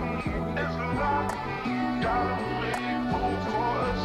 It's a lot. Gotta make room for us.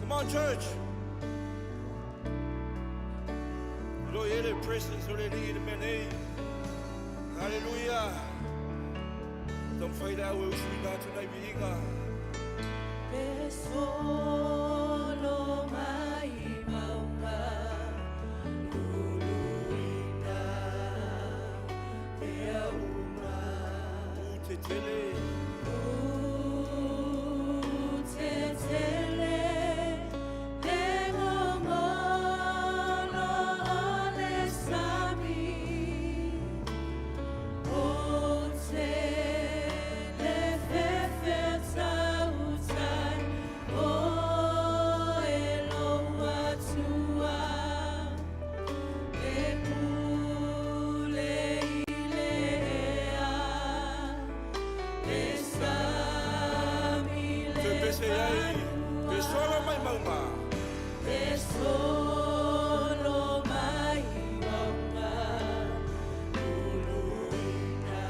Come on, church. Lo i le presence o le Alii i le mea nei. Hallelujah. Taumafai le au e usuina atu nai viiga. Pe solo mai mauga luluina mea uma. U tetele. U tetele le gogolo o le sami, Ou te le fefe tautai o e lou Atua, E pule i le ea, le sami le Te pese ai. Pe solo mai mauga. Pe solo mai mauga luluina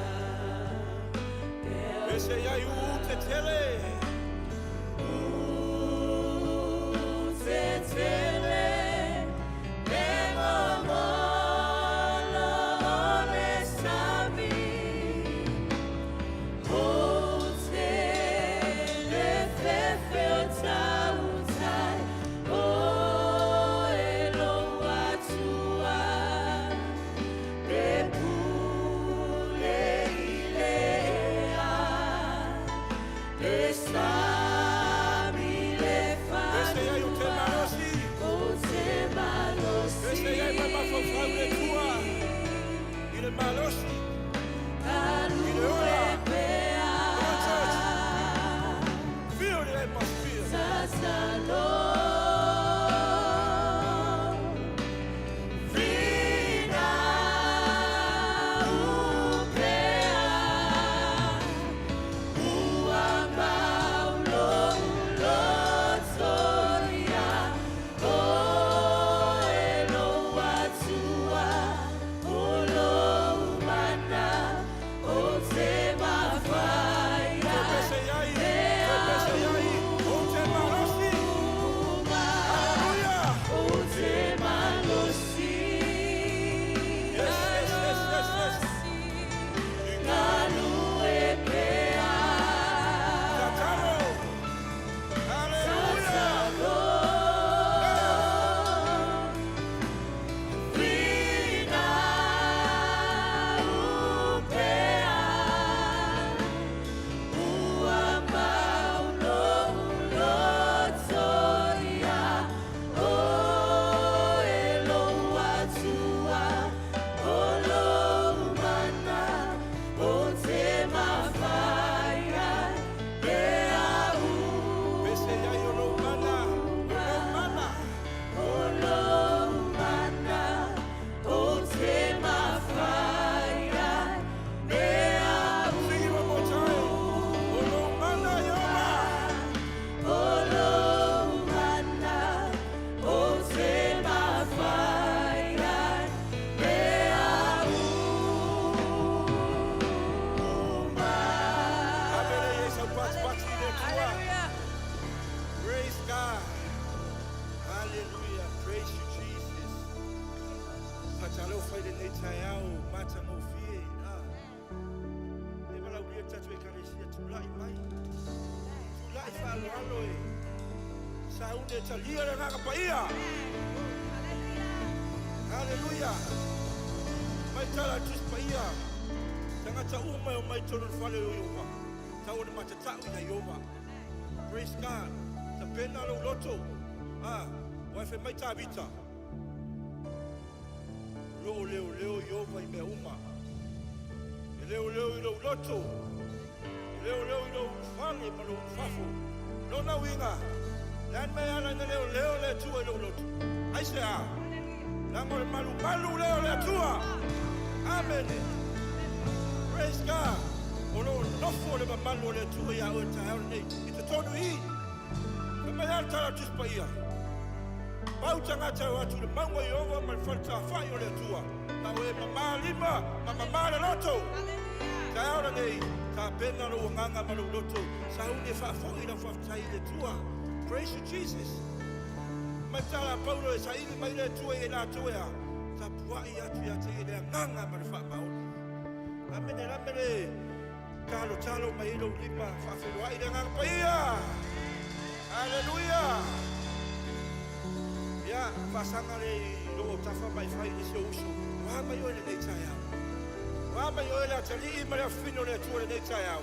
Pese ai u tetele. U tetele le gogolo o le sami, Ou te le fefe o tautai o e lou Atua, E pule i le ea, le sami le Pese ai u te fanua. malosi. O Faaaloalo e sauni e talia le Agaga Paia. Haleluia. Mai tala a le Tusi Paia, tagata uma e omai i totonu o le fale o Ieova, tau ona matatau ia Ieova. Praise God. Tapena lou loto. Ah, aua fai mai Tavita, o lo o leoleo Ieova i mea uma. E leoleo i lou loto, e leoleo i lou ulufale ma lou ulufafo. Lona uiga, le a le mea e ala ai ona leoleo le Atua i lou loto? Aisea? Leaga o le malumalu lea o le Atua. Amene. Praise God. O lo o nofo le mamalu o le Atua ia oe i le taeao lenei i totonu i i. Fai mai lava le tala a le Tusi Paia, Pau tagata e o atu i le mauga o Ieova ma le fale tafai o le Atua, na o e mamā lima ma mamā le loto. Taeao lenei, tapena lou agaga ma lou loto, sauni e faafoi lau faafetai i le Atua. Praise you Jesus. Mai le tala a Paulo e saili mai le Atua ia i latou e a? Tapuai atu ia te ia i le agaga ma le faamaoni. Amene, lame le talotalo mai ai lou lima, faafeiloai le Agaga Paia. Aleluia. Ia, faasaga le i lou autafa ma e fai i nisi ou uso. Ua mai oe lenei taeao. Ua mai oe le atalii ma le afafine o le Atua lenei taeao.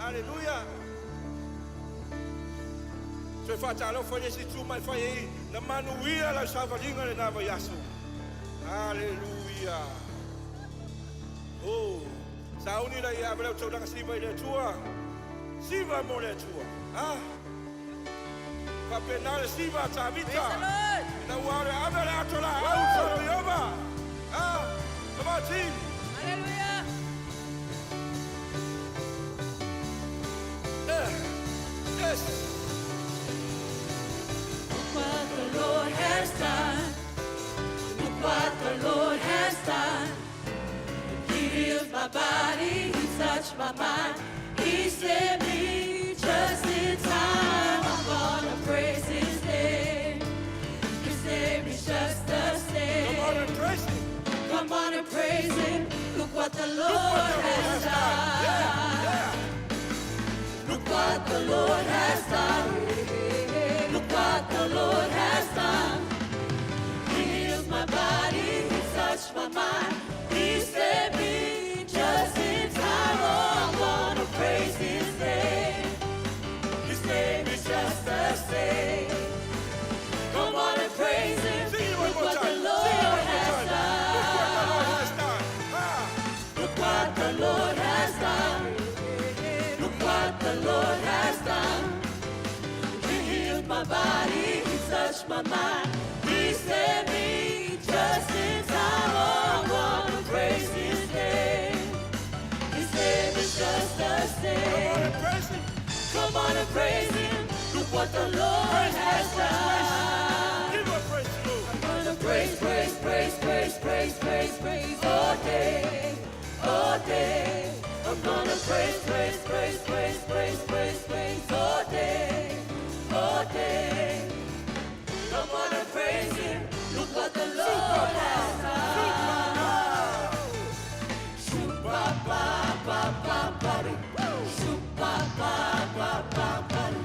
Aleluia. Toe faatalofa i le isi itu ma e fai ai na manuia lau savaliga lena vaiaso. Aleluia. Oh, sauni la ia ave lau taulaga siva i le Atua. Siva mo le Atua. Ah. Faapena le siva a Tavita. Ina ua le ave le ato laau i fale o Ieova. Ah, come on team. Hallelujah. Yes. Look what the Lord has done. Look what the Lord has done. He healed my body, He touched my mind. He saved me just in time. I'm gonna praise His name. His name is just the same. Come on and praise him. Come on and praise Him. Look what the Look Lord what the Lord has has done. done. Look what the Lord has done. Look what the Lord has done. He healed my body, He touched my mind. He saved me just in time. Oh, I'm gonna praise His name. His name is just the same. Come on and praise Him. Sing it one Look more what the time. Sing it Lord one more has time. Look what the Lord done. has done. Ah. Look what the Lord has done. Look what the Lord has done. He healed my body, He touched my mind. He saved me just in time. Oh, I'm gonna praise His name. His name is just the Come on same. and praise him. Come on and praise Him. Look what the Lord Praise, has praise, praise, praise. done. Give a praise to the Lord. I'm gonna praise, praise, praise, praise, praise, praise, praise all day, all day. I'm gonna praise, praise, praise, praise, praise, praise, praise all day, all day. Come on and praise Him. Look what the Lord has done. Shoot ba ba ba ba ba do. Shoot ba ba ba ba ba do.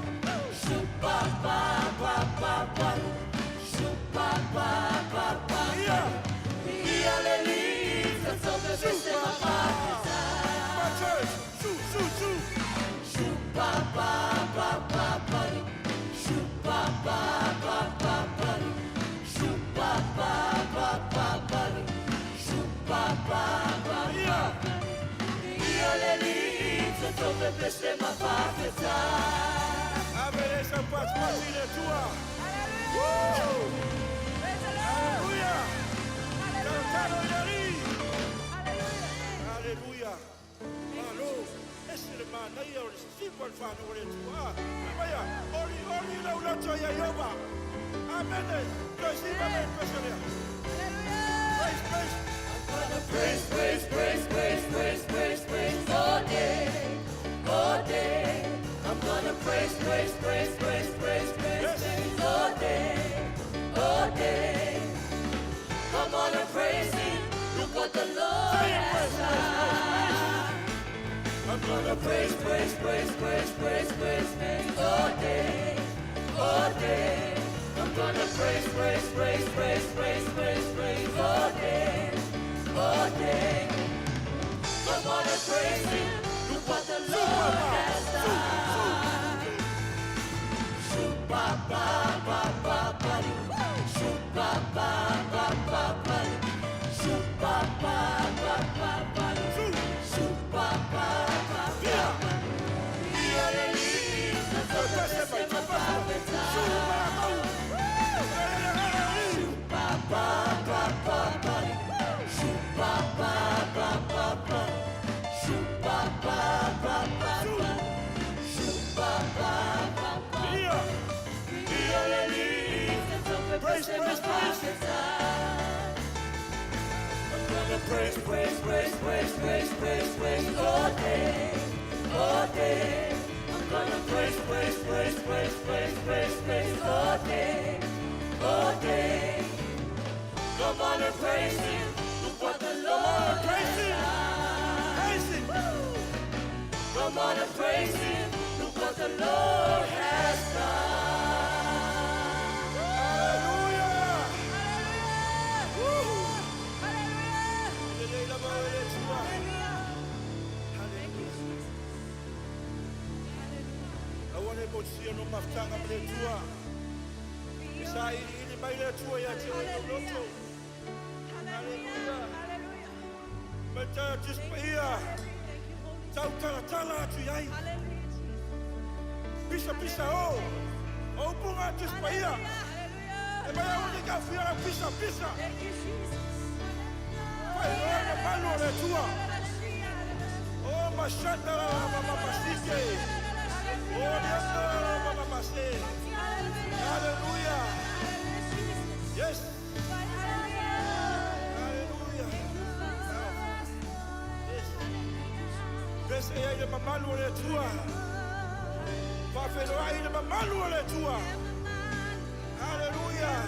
Shoot ba ba ba ba ba do. Shoot ba ba ba ba. Yeah. Ia le li, My church. Shoot, shoot, shoot. Shoot ba ba ba ba ba do. Shoot ba ba ba ba ba do. Shoot ba ba ba ba ba do. Shoot ba ba ba Yeah. Ia le li, Ave le sa pasi le Atua. Woo! Hallelujah. Talo i le Alii. Hallelujah. Malo. Ese le manaia o le siva o le fanau a le Atua. Maia, oli oli lau loto ia Ieova. Amene. Toe siva mai pese lea. Praise, praise. Praise, praise, praise, praise, praise, praise, praise all day, all day. I'm gonna praise, praise, praise, praise, praise, praise, praise all day, all day. Come on and praise Him. Look what the Lord Say it, has praise, praise, praise, done. I'm gonna gonna praise, praise, praise, praise, praise, praise, praise all day, all day. I'm gonna praise, praise, praise, praise, praise, praise, praise all day, all day. Come on and praise Him. Look what the Lord has done. Shoot ba ba ba ba ba Shoot ba ba ba ba ba Shoot ba ba ba ba ba Shoot ba ba ba ba ba Shoot ba ba ba ba ba Shoot ba ba ba ba ba Shoot ba ba ba ba ba Shoot ba ba ba ba Praise, praise, praise. I'm gonna praise, praise, praise, praise, praise, praise, praise all day, all day. I'm gonna praise, praise, praise, praise, praise, praise, praise all day, all day. Come on and praise Him. Look what the Lord Praise Him. has done. Praise Him. Come on and praise Him. Look what the Lord has done. Hallelujah. Lelei lava o le Atua. Thank you, Jesus. Aua le motusia no mafutaga ma le Atua. E sa iliili mai le Atua ia te oe lou loto. Hallelujah. Hallelujah. Ma tae Tusi Paia. Thank you, Holy Tau talatala atu i ai. Hallelujah, Jesus. Pisa pisa o. O upuga Tusi Paia. Hallelujah. E mai au ni ka fia lau pisa pisa. Thank you, Jesus. Faailoa mamalu o le Atua. O mashata la mamamasike. O liaka la mamamase. Hallelujah. Yes. Hallelujah. Yes. Pese ai le mamalu o le Atua. Faafeiloai le mamalu o le Atua. Hallelujah.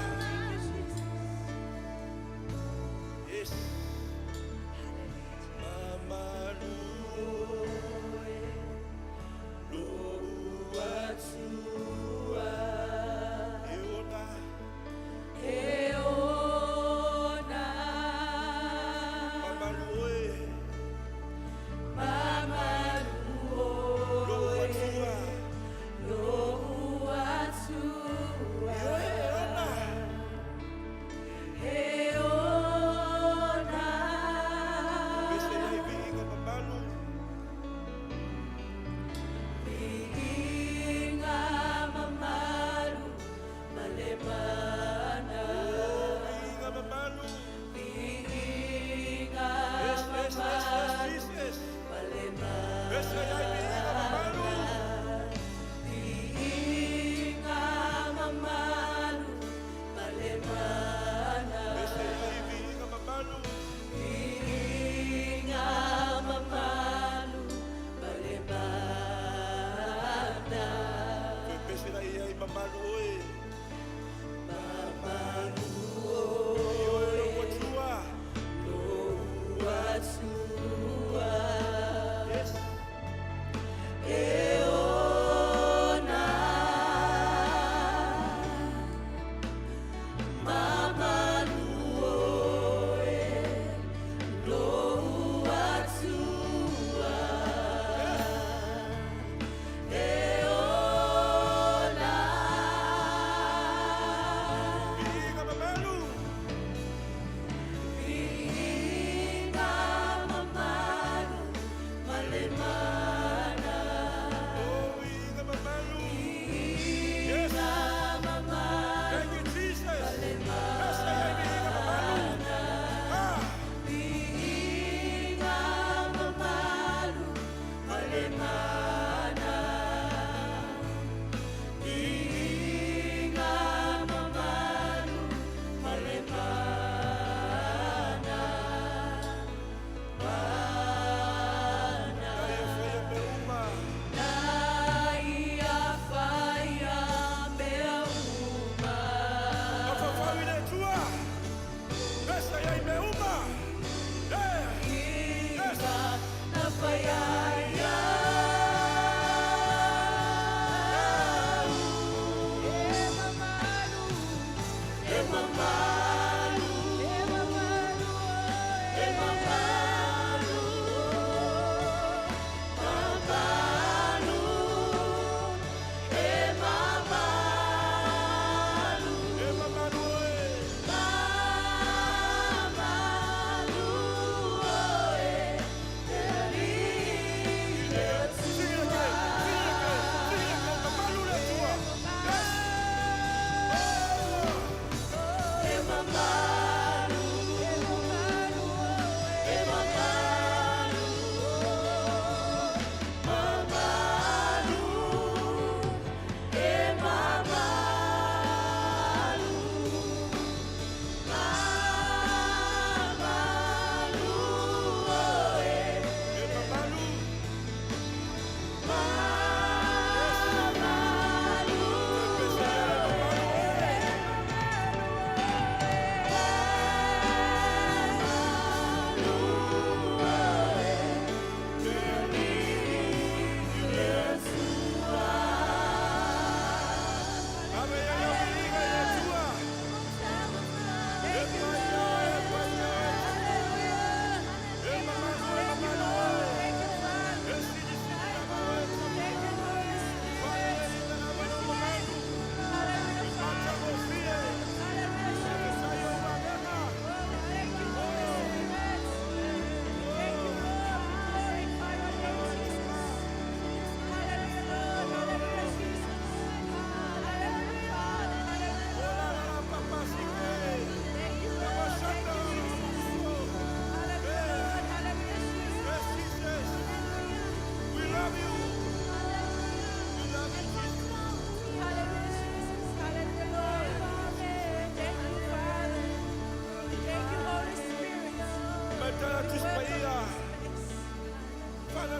Yes. Mamalu lo Atua. E ona. E ona. Mamalu e. Mamalu Lo Atua. Lo Atua. E ona.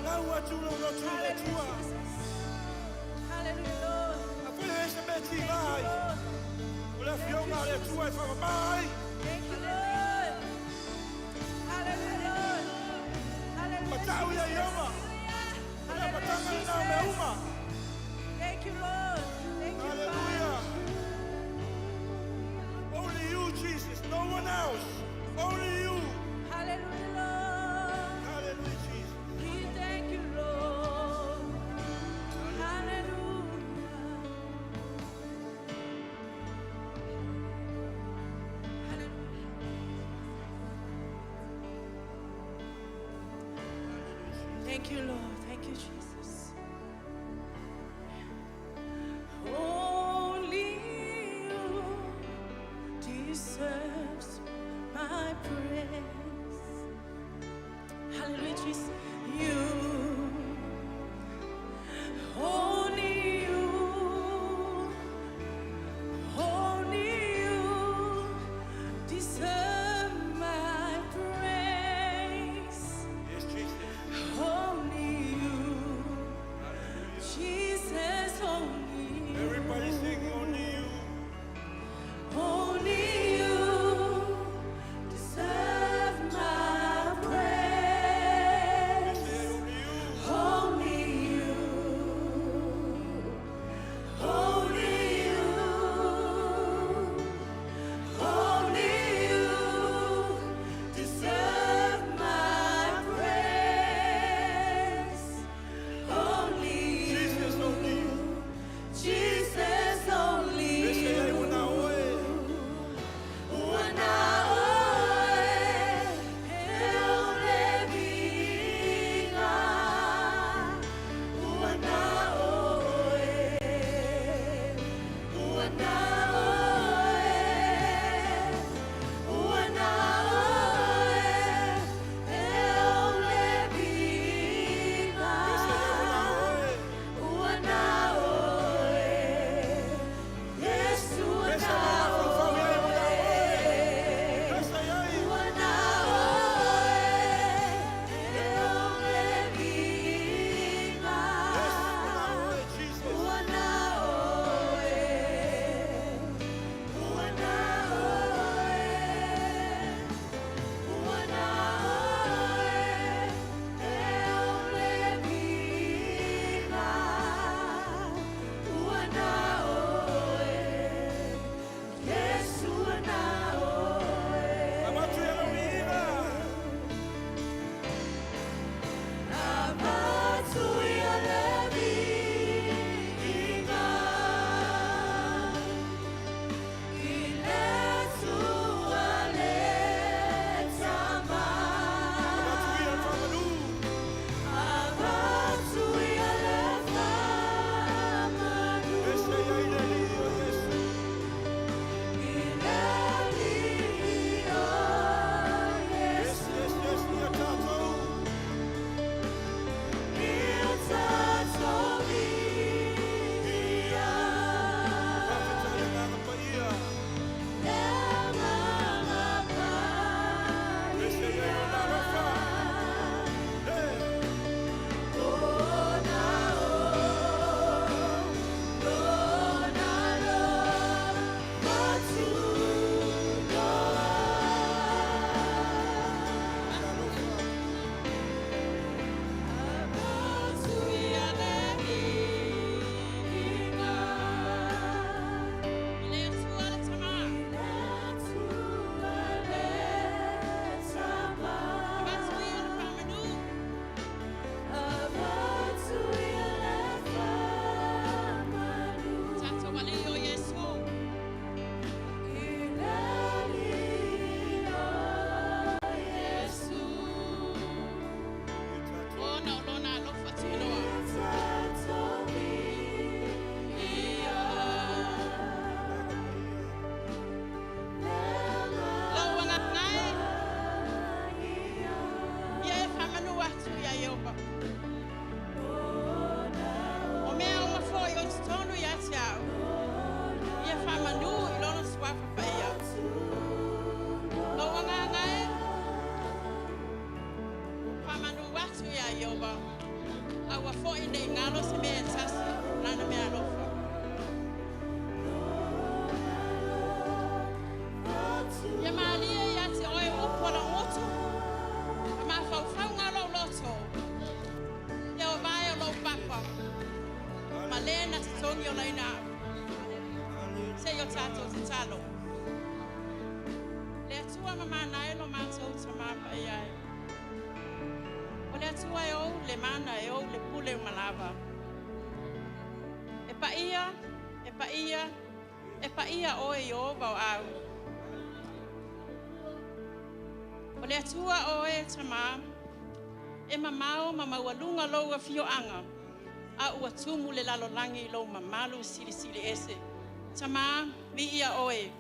Lau atu lou lotu i le Hallelujah, Atua. Jesus. Hallelujah, Lord. Afai e se mea Thank you, tivā ai. Lord. O le afioga a le Atua e faamamā ai. Thank you, Lord. Hallelujah, Lord. Hallelujah, Matau ia Jesus. Ioma. O le Hallelujah, amataga lena o mea Jesus. uma. Thank you, Lord. Thank you, Father. Hallelujah. Only you, Jesus. No one else. Only you. Hallelujah, Lord. Hallelujah, Jesus. We thank you, Lord. Hallelujah. Hallelujah. Hallelujah, Jesus. Thank you, Lord. Thank you, Jesus. Only you deserves my praise. Hallelujah, Jesus. You, only you, only you deserve my praise. Yes, Jesus. Only you, Hallelujah. Jesus, only you. Everybody sing only you. Only you deserve my praise. Say only you. Only you, only you, only you deserve my praise. Only you, Jesus, only you. Jesus, only Ese you. ai una oe. Ua na oe, e o le viiga. Ua na oe, ua na oe, ua na oe, e o le viiga. Ese ai una oe. Ua na oe, Yesu ua Ese na ai una oe. Ese ai. Ua na oe, e o le viiga. Yes, una oe, Jesus. Ua na oe, ua na oe, ua na oe, e o le viiga. Ua na oe, Yesu ua na oe. Avatu ia lau viiga. Avatu ia le viiga. I le Atua le Tama. Avatu ia le faamanu. Avatu ia le faamanu. Ese ai le alii o Iesu. I le alii o Yes, Iesu. yes, yes, ia tatou. Ia tatou viia. Faafetai le Agaga Paia. Le Agaga Ese ai lona alofa. Hey. Ona o, lona alofa tunoa. Alofa. Avatu ia le viiga. I le Atua le Tama. Le Atua le Tama. Avatu ia le faamanu. Avatu ia le faamanu. Tatou alii o Iesu. I le alii o Iesu. Ia tatou. Ona o lona alofa tunoa. Ia tatou viia. Agaga Paia. Le Lau agaga e. Paia. Ia e faamanu atu ia Ieova. O mea uma foi o i totonu ia te au. Ia faamanu i lona suafa paia. Lau agaga e. Faamanu atu ia Ieova. Aua foi ne i galo se mea e tasi o Lana meaalofa. Ia malie ia te oe upu a lou gutu ma mafaufauga o lou loto, ia ovae o lou papa ma le na totogi olaina au. Seia o tatou tatalo. Le Atua mamana e lo matou Tamā Paia e. O le Atua e ou le mana e ou le pule uma lava. E paia, e paia, e paia oe Ieova o au. O le Atua oe Tamā, e mamao ma maualuga lou afioaga, a ua tumu le lalolagi i lou mamalu silisili ese. Tamā, viia oe,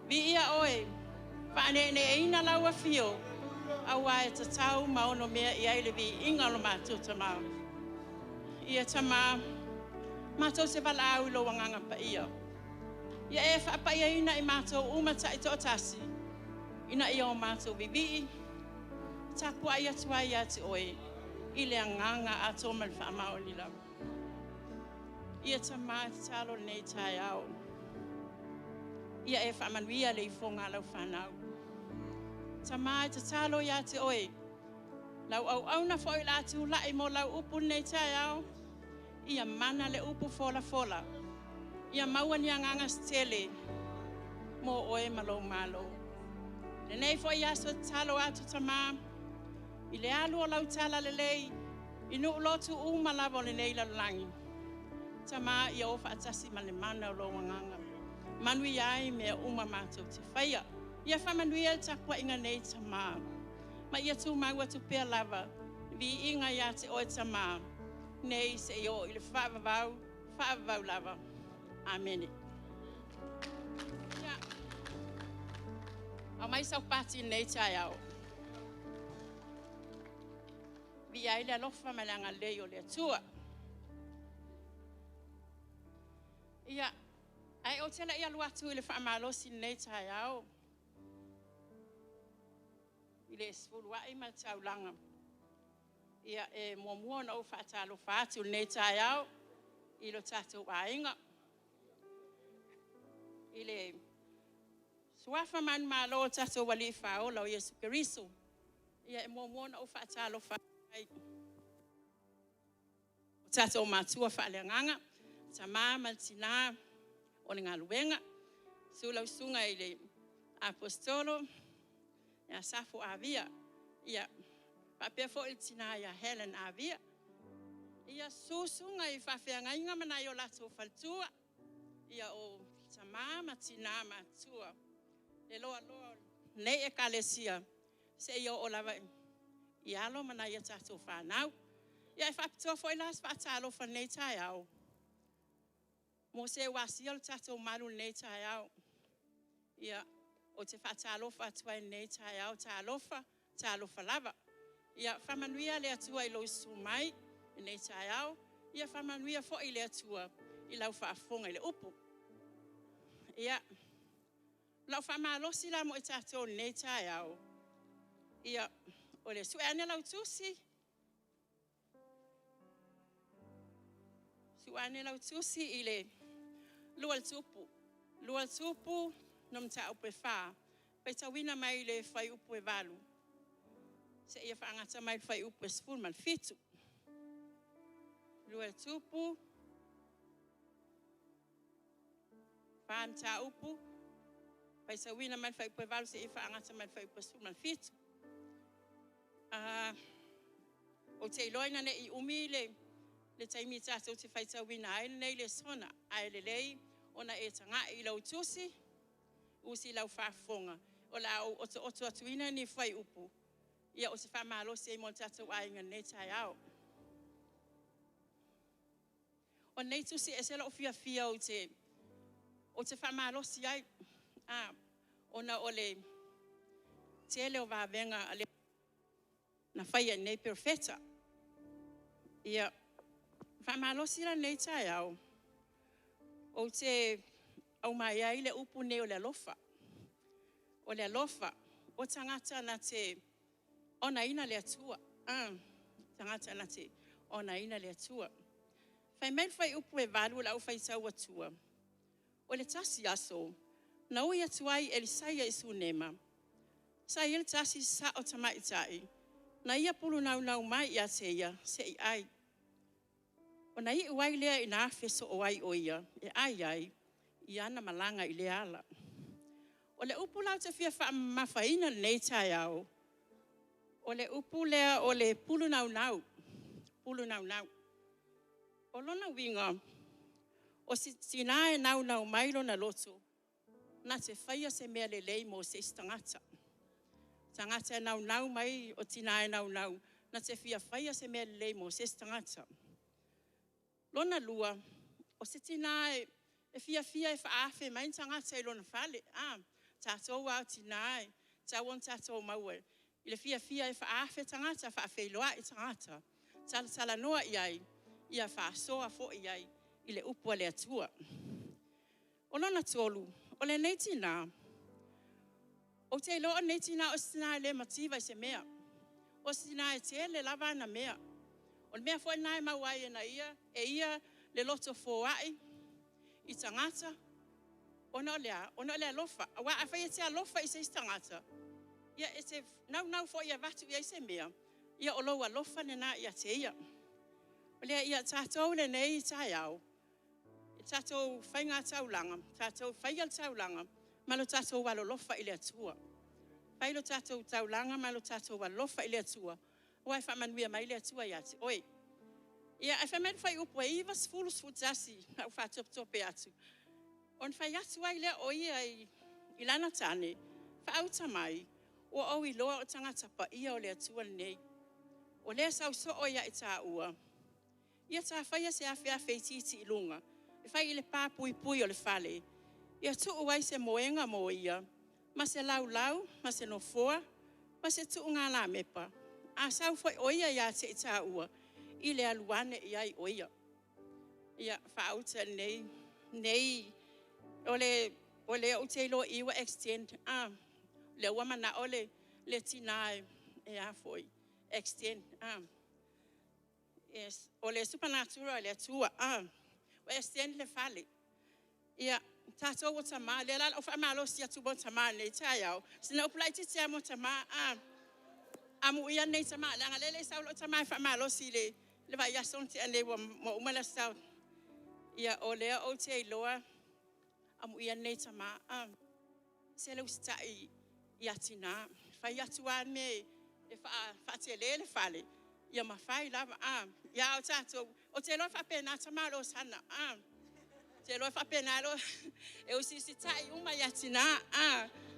viia oe, faaneeneeina lau afio, aua e tatau ma ono mea i ai le viiga o lo matou Tamā. Ia Tamā, matou te valaau i lou agaga paia. Ia e faapaiaina i matou uma taitoatasi, ina ia o matou vivii, tapuai atu ai ia te oe, i le agaga atoa ma le faamaoni lava. Ia Tamā, e tatalo lenei taeao. Ia e faamanuia le ifoga a lau fanau. Tamā, e tatalo ia te oe, lau auauna foi o le a tulai mo lau upu lenei taeao, ia mana le upu folafola, ia maua ni agaga se tele mo oe ma lou malo. Lenei foi aso e tatalo atu Tamā, i le alu o lau talalelei, i nuu lotu uma lava o lenei lalolagi. Tamā, ia o faatasi ma le mana o lou agaga. Manuia ai mea uma matou te faia. Ia faamanuia le tapuaiga nei Tamā. Ma ia tumau atu pea lava, viiga ia te oe Tamā, nei seia oo i le faavavau, faavavau lava. Amene. Ia, aumai sau pati lenei taeao. Viia ai le alofa ma le agalelei o le Atua. Ia, ae ou te le i alu atu i le faamalosi lenei taeao, i le sefuluai ma le taulaga. Ia, e muamua ona ou faatalofa atu lenei taeao i lo tatou aiga, i le suafa manumalo o tatou Alii Faaola o Iesu Keriso. Ia, e muamua ona ou faatalofa ai o tatou matua faaleagaga, tama ma le tina o le galuega, susu lau susuga i le Aposetolo ia Safo Avia, ia faapea foi le tina ia Helen Avia. Ia susu susuga i faafeagaiga ma nai o latou faletua, ia o tama ma tina matutua, le loaloa o lenei ekalesia, seia oo lava i alo ma nai a tatou fanau. Ia e faapitoa foi la se faatalofa i lenei taeao, mo se ua asia lo tatou malu i lenei taeao. Ia, ou te faatalofa atu ai i lenei taeao, talofa, talofa lava. Ia faamanuia le Atua i lou susu mai i lenei taeao. Ia faamanuia foi le Atua i lau faafofoga i le upu. Ia, o lau faamalosi la mo i tatou i lenei taeao, ia, o le sue ane lau tusi, sue ane lau tusi i le lua le tupu. Lua le tupu, no mataupu e 4, faitauina mai le fuaiupu e 8, seia faagata mai le fuaiupu e 17. Lua le tupu, 4 mataupu, faitauina mai le fuaiupu e 8, seia faagata mai le fuaiupu e 17. Ou te iloa ina ne i umi le taimi tatou te faitauina ai lenei lesona, ae lelei ona e tagai i lau tusi, usi lau faafofoga, o le a ou otooto atuina ni fuaiupu, ia o se faamalosi ai mo le tatou aiga i lenei taeao. O lenei tusi e ese lou fiafia ou te faamalosi ai, ona o le tele o vavega na faia i lenei perofeta. Ia, faamalosi la lenei taeao, ou te aumai ai le upu nei o le alofa. O le alofa, o tagata na te onaina le Atua. Tagata na te Onaina le Atua. Fai mai le fuaiupu e 8 o le Au Faitau Atua, o le tasi aso, na ui atu ai Elisaia i Sunema, sa i ai le tasi sao tamaitai, na ia pulunaunau mai ia te ia se i ai. Ona iu ai lea ina afe soo ai o ia e ai ai i ana malaga i lea ala. O le upu la ou te fia faamamafaina i lenei taeao, o le upu lea o le pulunaunau, pulunaunau. O lona uiga, o se tina e naunau mai lona loto na te faia se mea lelei mo se isi tagata. O tagata e naunau mai, o tina e naunau na te fia faia se mea lelei mo se isi tagata. Lona lua, o se tina e fiafia e faaafe mai ni tagata i lona fale. A, tatou lava o tina e tatau ona tatou maua i le fiafia e faaafe tagata, faafeiloai tagata, talatalanoa i ai, ia faasoa foi i ai i le upu a le Atua. O lona tolu, o lenei tina, ou te iloa o lenei tina o se tina e le mativa i se mea. O se tina e tele lava ana mea. O le mea foi lena e maua ai e ia le loto foai i tagata, ona o le a? Ona o le alofa. Aua afai e te alofa i se isi tagata, ia e te naunau foi e avatu i ai se mea, ia o lou alofa lena ia te ia. O lea, ia tatou i lenei taeao, i le tatou faiga taulaga, tatou faia le taulaga ma lo tatou alolofa i le Atua. Fai le tatou taulaga ma lo tatou alofa i le Atua, aua e faamanuia mai le Atua ia te oe. Ia, ae fai mai le fuaiupu e 90, 11 o le a ou faatopetope atu. Ona fai atu ai lea o ia i lana tane, faauta mai, ua ou iloa o le tagata paia o le Atua lenei. O lea e sau soo ia i tāua, ia ta faia se afeafe itiiti i luga, e fai i le papuipui o le fale, ia tuu ai se moega mo ia, ma se laulau ma se nofoa, ma se tuugalamepa. A sau foi o ia ia te i tāua, i le alu ane i ai o ia. Ia, faauta i lenei, o lea ou te iloa i i ua extend, lea ua manao le tina e extend. Yes, o le supernatural a le Atua, ua extend le fale. Ia, tatou o tama, o lea la o le a ou faamalosi atu mo tama i lenei taeao. Sina upu laitiiti lava mo tama, amuia nei tama, leaga o lea e le i sau lou tama e faamalosi i le vaiaso na tea nei ua uma le Aso Sa. Ia, o lea ou te iloa, amuia nei tama, se le usitai ia tina. Fai atu lava le mea e faatele le fale, ia ma fai lava. Ia a o tatou, ou te iloa e faapena tama o le Osana. Ou te iloa e faapena, e usiusitai uma ia tina,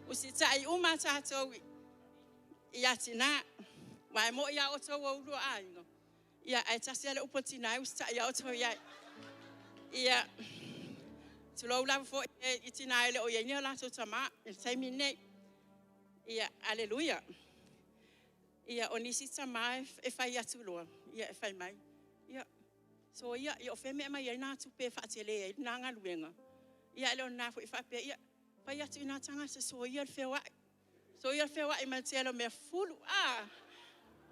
usitai uma tatou ia tina. Aua e moni lava outou o ulu o aiga, ia ae tasi lava le upu a tina e usitai lava outou i ai. Ia, tulou lava foi i tina e le o i ai ni o latou tama i le taimi lenei. Ia, aleluia. Ia, o nisi tama e fai atu loa, ia e fai mai, ia, soia, ia o fea le mea e aumai ai na tupe e faatele ai lena galuega? Ia ae le o lena foi e faapea, ia, fai atu i na tagata, soia le feoai. Soia le feoai ma le tele o mea fufulu.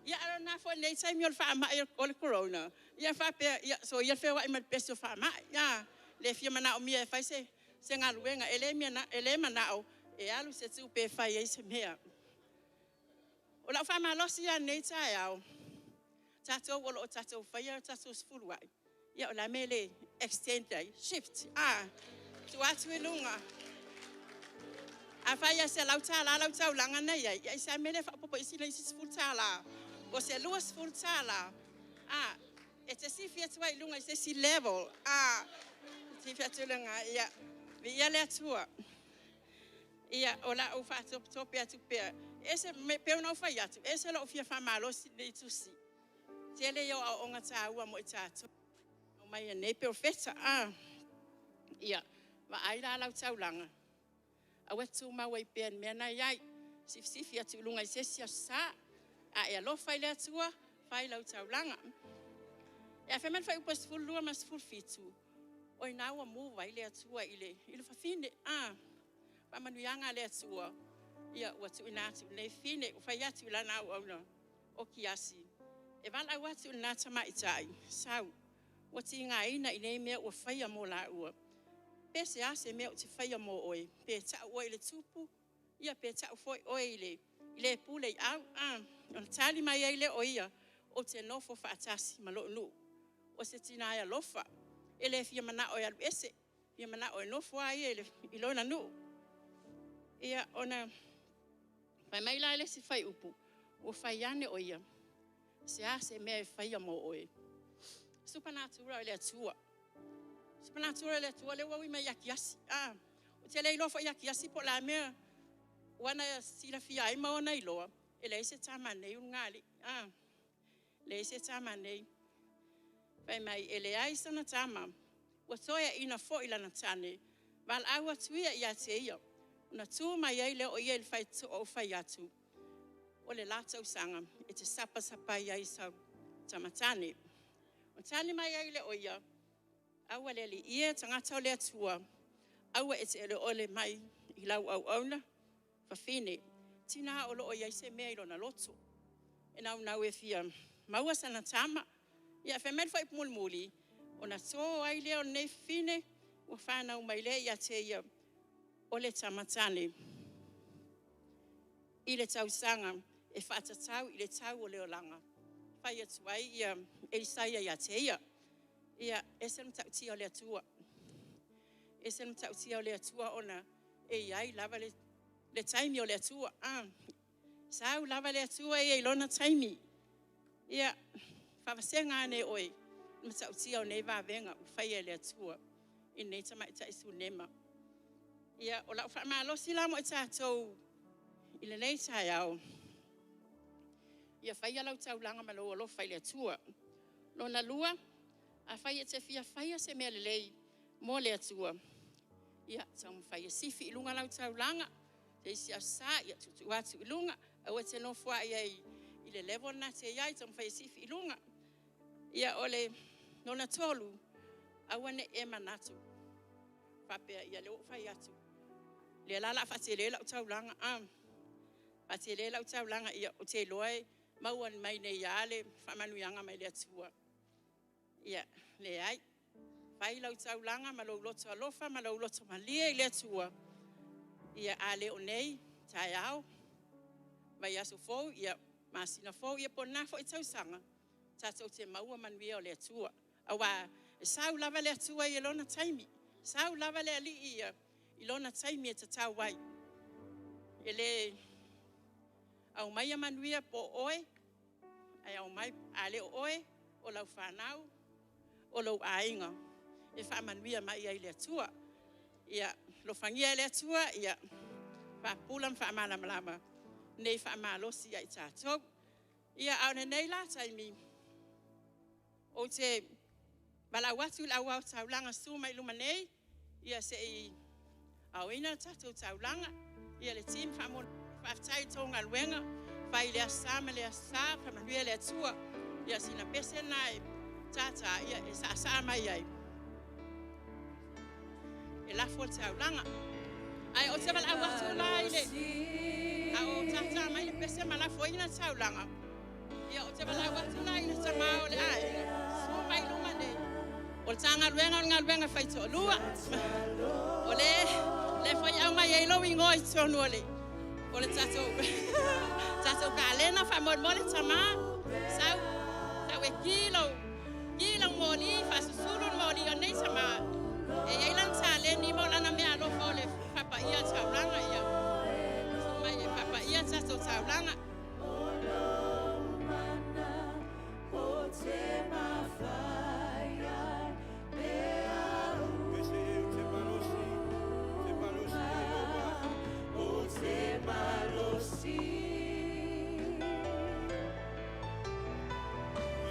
Ia, a o lena foi i lenei taimi o le faamai o le corona, ia faapea, ia, soia le feoai ma le pesi o faamai. Le fia manaomia e fai se galuega, e le manao e alu se tupe e fai ai se mea. O lau faamalosi la i lenei taeao, tatou o lo o tatou faia le tatou sefuluai, ia o le a le mea e le extend ai, shift, tuu atu i luga. Afai e $100 lau taulaga na i ai, ia aisea le mea e le faaopoopo ai sina isi $10, po o se $20, e te sifi atu ai i luga i se isi level, sifi atu i luga, ia, viia le Atua. Ia, o lau faatopetope atu pea, e pei ona ou fai atu, e ese lou fia faamalosi i lenei tusi. Tele ia o aoaoga taua mo i tatou e aumai e nei perofeta. Ia, vaai la lau taulaga, aua e te tumau ai pea i le mea lena e i ai, sifisifi atu i luga i se isi Aso Sa. A e alofa i le Atua, fai lau taulaga. Ae fai mai le fuaiupu 12 ma le 17, o i ina ua move ai le Atua i le fafine. Faamanuiaga a le Atua, ia ua tuuina atu i lenei fafine, ua fai atu i lana auauna o Kiasi. E valaau atu i lena tamaitai, sau, ua tigaina i nei mea ua faia mo laua. Pe se a se mea ou te faia mo oe, pe tau oe i le tupu, ia pe tau foi oe i le le pule i au. Ona tali mai ai lea o ia, ou te nofo faatasi ma lou nuu. O se tina e alofa, e le fia manao e alu ese, e fia manao e nofo lava ia i lona nuu. Ia, ona fai mai la le isi fuaiupu, ua fai ane o ia, se a se mea e faia mo oe. Supanatura o le Atua. Supanatura o le Atua lea ua ui mai ia Kiasi. Ou te le iloa foi ia Kiasi po o le a mea ua na silafia ai ma ona iloa, e leai se tama a nei ulugalii. Leai se tama a nei. Fai mai, e leai sana tama, ua toeaina foi lana tane, valaau atu ia ia te ia, ona tu mai ai lea o ia i le faitotoa ou fai atu, o le la tausaga e te sapasapai ai i sau tama tane. Ona tali mai ai lea o ia, aua le alii e, tagata o le Atua, aua e te oleole mai i lau auauna fafine, tina o lo o i ai se mea i lona loto, e naunau e fia maua sana tama. Ia fai mai le fuaiupu mulimuli, ona to ai lea o lenei fafine, ua fanau mai lea ia te ia o le tama tane i le tausaga e faatatau i le tau o le olaga, fai atu ai ia Elisaia ia te ia. Ia, e ese le matautia o le Atua. E ese le matautia o le Atua ona e i ai lava le taimi o le Atua. Sau lava le Atua ia i lona taimi. Ia, faavasega ane oe i le matautia o nei vavega ua faia e le Atua i lenei tamaitai Sunema. Ia, o lau faamalosi la mo i tatou i lenei taeao, ia faia lau taulaga ma lou alofa i le Atua. Lona lua, afai e te fia faia se mea lelei mo le Atua, ia taumafai e sifi i luga lau taulaga, se isi Aso Sa, ia tuutuu atu i luga, aua e te nofoai ai i le level lena e te i ai, taumafai e sifi i luga. Ia, o le lona tolu, aua ne i e manatu faapea, ia lea ua ou fai atu, lea la o le a faatele lau taulaga, faatele lau taulaga, ia ou te iloa e maua mai nei lava le faamanuiaga mai le Atua. Ia, leai. Fai lau taulaga ma lou loto alofa ma lou loto malie i le Atua. Ia, a le o nei, taeao, vaiaso fou, ia, masina fou, ia po o lena foi tausaga, tatou te maua manuia o le Atua. Aua e sau lava le Atua i lona taimi, sau lava le Alii ia i lona taimi e tatau ai. E le aumaia manuia po o oe, ae aumai, a le o oe, o lau fanau, o lou aiga, e faamanuia mai ai le Atua. Ia alofagia e le Atua, ia faapupula ma faamalamalama nei faamalosi ia i tatou. Ia, a o lenei la taimi, ou te valaau atu i le au ao taulaga susu mai i luma nei, ia se i aoina le tatou taulaga. Ia le team faafetai i tou galuega, fai i le Aso Sa ma le Aso Sa, faamanuia le Atua. Ia sina pese lena e tātā, ia e saasaa mai ai, e lafo le taulaga. Ae ou te valaau atu la i le, a o tātā mai le pese ma lafoina le taulaga, ia ou te valaau atu la i le tama o le aiga, susu mai i luma nei. O le ta galuega o le galuega fai toalua. O le le foi au mai ai lou igoa i totonu o le tatou tatou kalena faamolemole tama. Sau sau e ki lau moli, faasusulu le moli o nei tama. E i ai lana taleni ma o lana mea alofa o le fapaia taulaga ia. Susu mai e fapaia tatou taulaga. Pese e te malosi, te malosi e Ieova. O te malosi.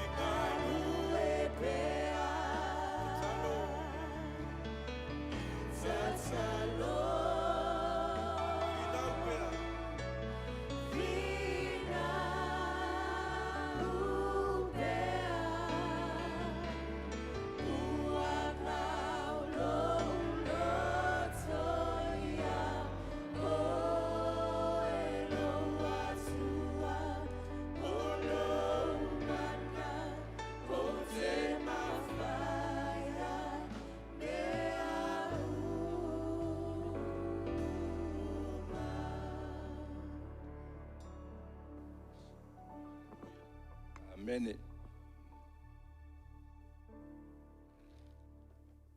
I ganu, E pea. talo, Tatalo. Finau pea. Finau pea. Amene.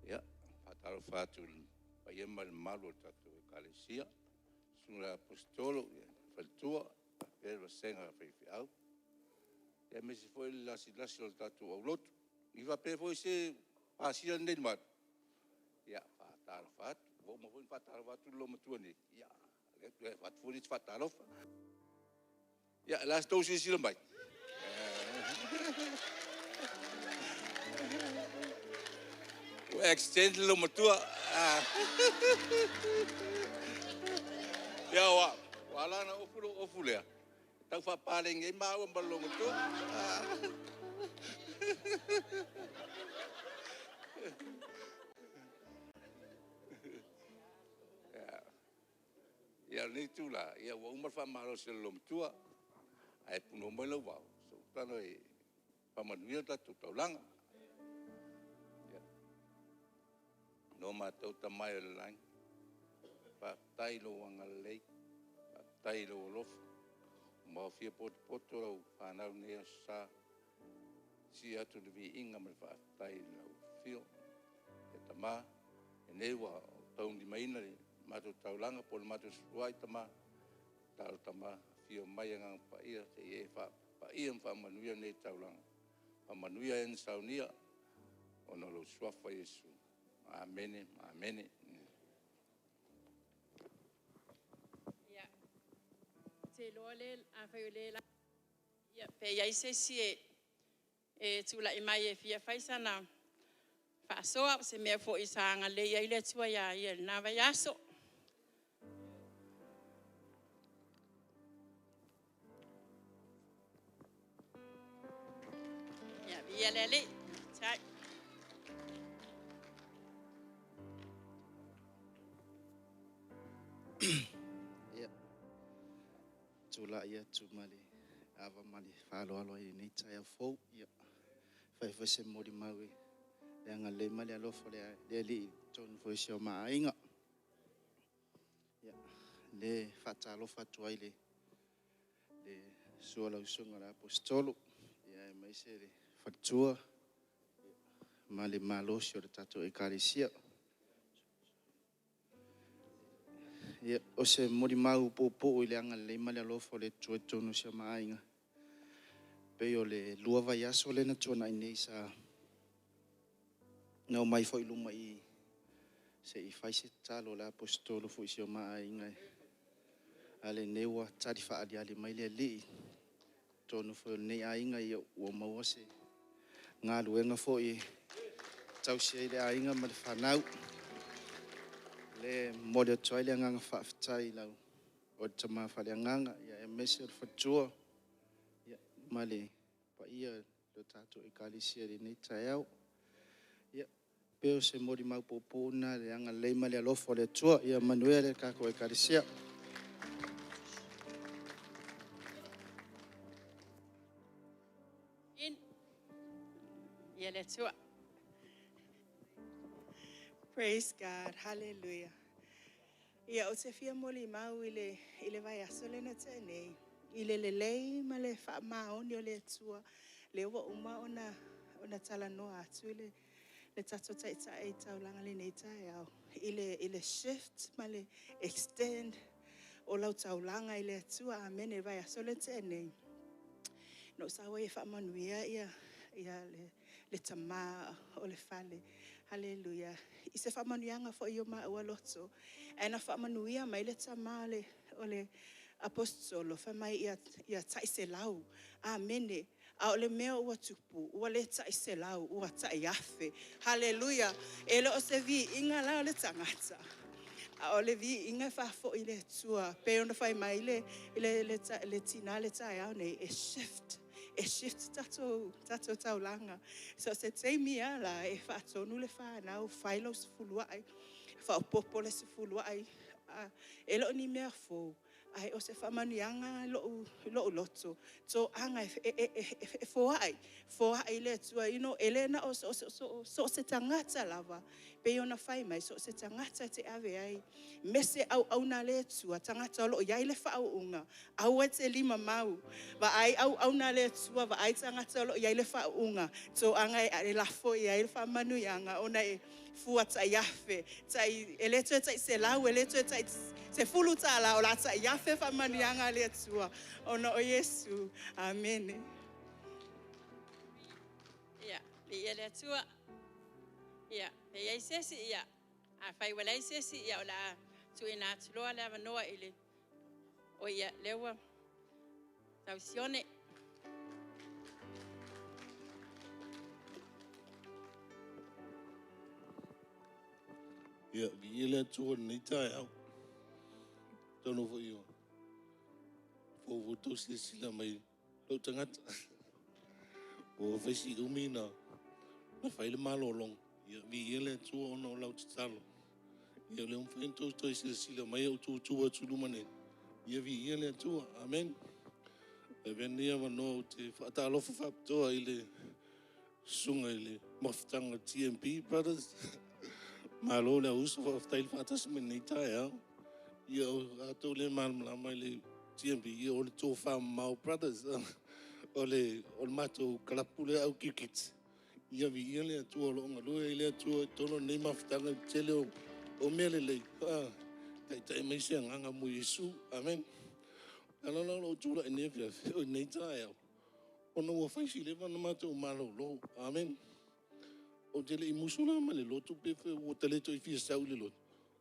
Ia, faatalofa atu i le paia ma le mamalu o le tatou Ekalesia, Susuga i le Aposetolo, faletua, faapea le vasega o faifeau, aemaise foi le lasilasi o le tatou aulotu. I faapea foi se ua pasia lenei malu, ia faatalofa atu. Ua uma foi ona faatalofa atu le loomatua nei, ia o lea e toe avatu foi le isi faatalofa. Ia o le a se tou silasila mai? Ua extend le loomatua. Ia aua ua ala la ona ofu lou ofu lea, e tau faapaleni ai maua ma le loomatua. Ia o lenei itula, ua uma le faamalosi a le loomatua, ae puna mai lou vao, se i ou tago e faamanuia le tatou taulaga. Lo matou Tama i le lagi, faafetai i lou agalelei, faafetai i lou alofa ua maofia potopoto lau fanau i lenei aso Sa, e sii atu le viiga ma le faafetai i lau afio. Le Tama, lenei ua ou taulimaina le matou taulaga po o le matou suluai Tama, tatalo Tama, afio mai Agaga Paia se i e faapaia ma faamanuia lenei taulaga, faamanuia e na saunia ona o lou Suafa Iesu. Amene, Amene. Ia, ou te iloa lea, afai o lea e pe i ai se isi e tulai mai e fia fai sana faasoa, o se mea foi sa agalelei ai le Atua ia ia i lena vaiaso. Ia, viia le Alii. Faafetai. Ia, tulai atu ma le ava ma le faaaloalo i lenei taeao fou. Ia, e fai foi se molimau i le agalelei ma le alofa o le Alii i totonu foi o si o ma aiga. Ia, le faatalofa atu ai i le susu o lau Susuga i le Aposetolo, aemaise le faletua ma le malosi o le tatou Ekalesia. Ia, o se molimau puupuu i le agalelei ma le alofa o le Atua i totonu o si o ma aiga, pei o le 2 vaiaso lea na tuanai nei sa na omai foi i luma i i se i fai se tatalo a le Aposetolo foi i si o ma aiga, a lenei ua tali faaaliali mai le Alii i totonu foi o lenei aiga, ua maua se galuega foi e tausi ai le aiga ma le fanau. O lea e momoli atu ai le agaga faafetai i lau Afioga i le Tama Faaleagaga aemaise o le faletua ma le paia o le tatou Ekalesia i lenei taeao. Ia, pei o se molimau puupuu lena i le agalelei ma le alofa o le Atua. Ia manuia le tatou Ekalesia. Ia le Atua. Praise God. Hallelujah. Ia, ou te fia molimau i le vaiaso lea na tea nei, i le lelei ma le faamaoni o le Atua, lea ua uma ona talanoa atu le tatou Taitai i taulaga i lenei taeao, i le shift ma le extend o lau taulaga i le Atua. Amene. I le vaiaso lea na tea nei, na ou sau ai e faamanuia le tama o le fale, haleluia, i se faamanuiaga foi i o maua loto. Ae na faamanuia mai le tama o le Aposetolo fai mai ia tai $100. Amene. A o le mea ua tupu, ua le tai $100 ua tai $1,000. Haleluia. E le o se viiga la o le tagata, a o le viiga e faafoi i le Atua. E pei ona fai mai le tina i le taeao lenei, e shift, e shift tatou taulaga. So o se taimi lava la e faatonu le fanau, fai lau sefuluai, faaopoopo le sefuluai. E le o ni mea fou, Ae o se faamanuiaga i lou loto, toaga e foai, foai le Atua. E le na o so o se tagata lava, e pei ona fai mai, so o se tagata e te ave ai, aemaise auauna a le Atua, tagata o lo o i ai le faauuga, aua e te limamau, vaai auauna a le Atua, vaai tagata o lo o i ai le faauuga, toaga e lafo i ai le faamanuiaga, ona e fua tai afe, e le toe tai $100, e le toe tai $10, o le a tai afe faamanuiaga a le Atua ona o Iesu. Amene. Ia, viia le Atua. Ia, pe i ai se isi, ia, afai ua leai se isi, ia o le a tuuina atu loa le avanoa i le... O ia, lea ua tau Sione. Ia, viia le Atua i lenei taeao. Atonu foi ua fou foi le tou silasila mai i lou tagata. Ua fai si umi na fai le malologa, ia viia le Atua ona o lau tatalo. Ia o lea ua mafai ona outou toe silasila mai a o ou tutu atu i luma nei, ia viia le Atua. Amene. E avea lenei avanoa ou te faatalofa faapitoa i le susuga i le mafutaga o le TMB brothers, malo le auuso, faafetai le faatasi mai i lenei taeao. Ia o a outou le malamalama i le TMB, ia o le Tofamamao Brothers. O le matou kalapu lea au kirikiti, ia viia le Atua o lo o galue ai le Atua i totonu o lenei mafutaga i le tele o mea lelei, e taitai mai se agaga mo Iesu. Amene. O le ala la o lou tulai i lenei taeao, ona ua fai si leva ona matou malolo. Amene. Ou te le i musu la ma le lotu pe ua ta le toe fia sau i le lotu,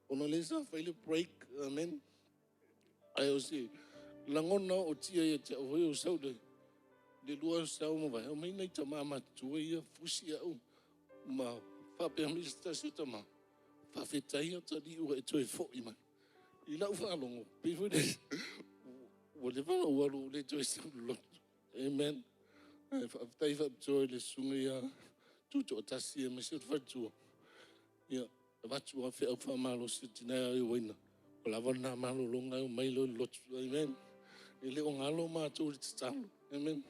ona o lea sa fai le break. Amene. Ae o se lagona ootia ia te au foi ia ou sau i le 2 aso ua mavae, omai nai tama matutua ia fusi au ma faapea mai se tasi o tama, faafetai atalii ua e toe foi mai. I lau faalogo, pei foi lele ua leva ona ou alu ua ou le toe sau i le lotu. Amen. Ae faafetai faapitoa i le susuga ia Tutoatasi aemaise le faletua. Ia, e avatu lava le feau faamalosi i le tina ia Ioaina, ua lava lena malologa ae omai loa i le lotu. Amen. E le o galo matou i le tatalo. Amen.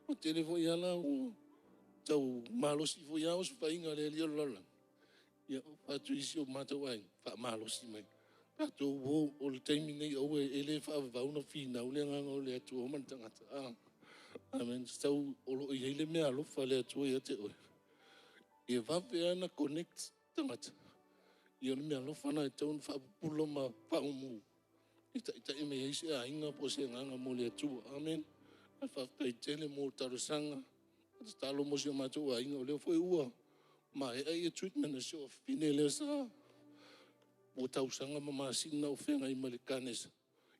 Ua tele foi lava la ua tau malosi foi lava osofaiga a le alii o le lalolagi, ia ua fai atu i isi o matou aiga, faamalosi mai. Tatou o, o le taimi lenei aua e le faavavau ona finau le Agaga o le Atua ma le tagata. Amen. O lo o i ai le meaalofa a le Atua ia te oe, e vave lava ona connect tagata. Ia o le meaalofa lena e tatau ona faapupula ma faamumu e taitai mai ai se aiga po o se agaga mo le Atua. Amene. Ae faafetai tele mo talosaga ma tatalo mo si o matou aiga, o lea foi ua maea treatment a si ou afafine lea sa ua tausaga ma masina o feagai ma le kanesa.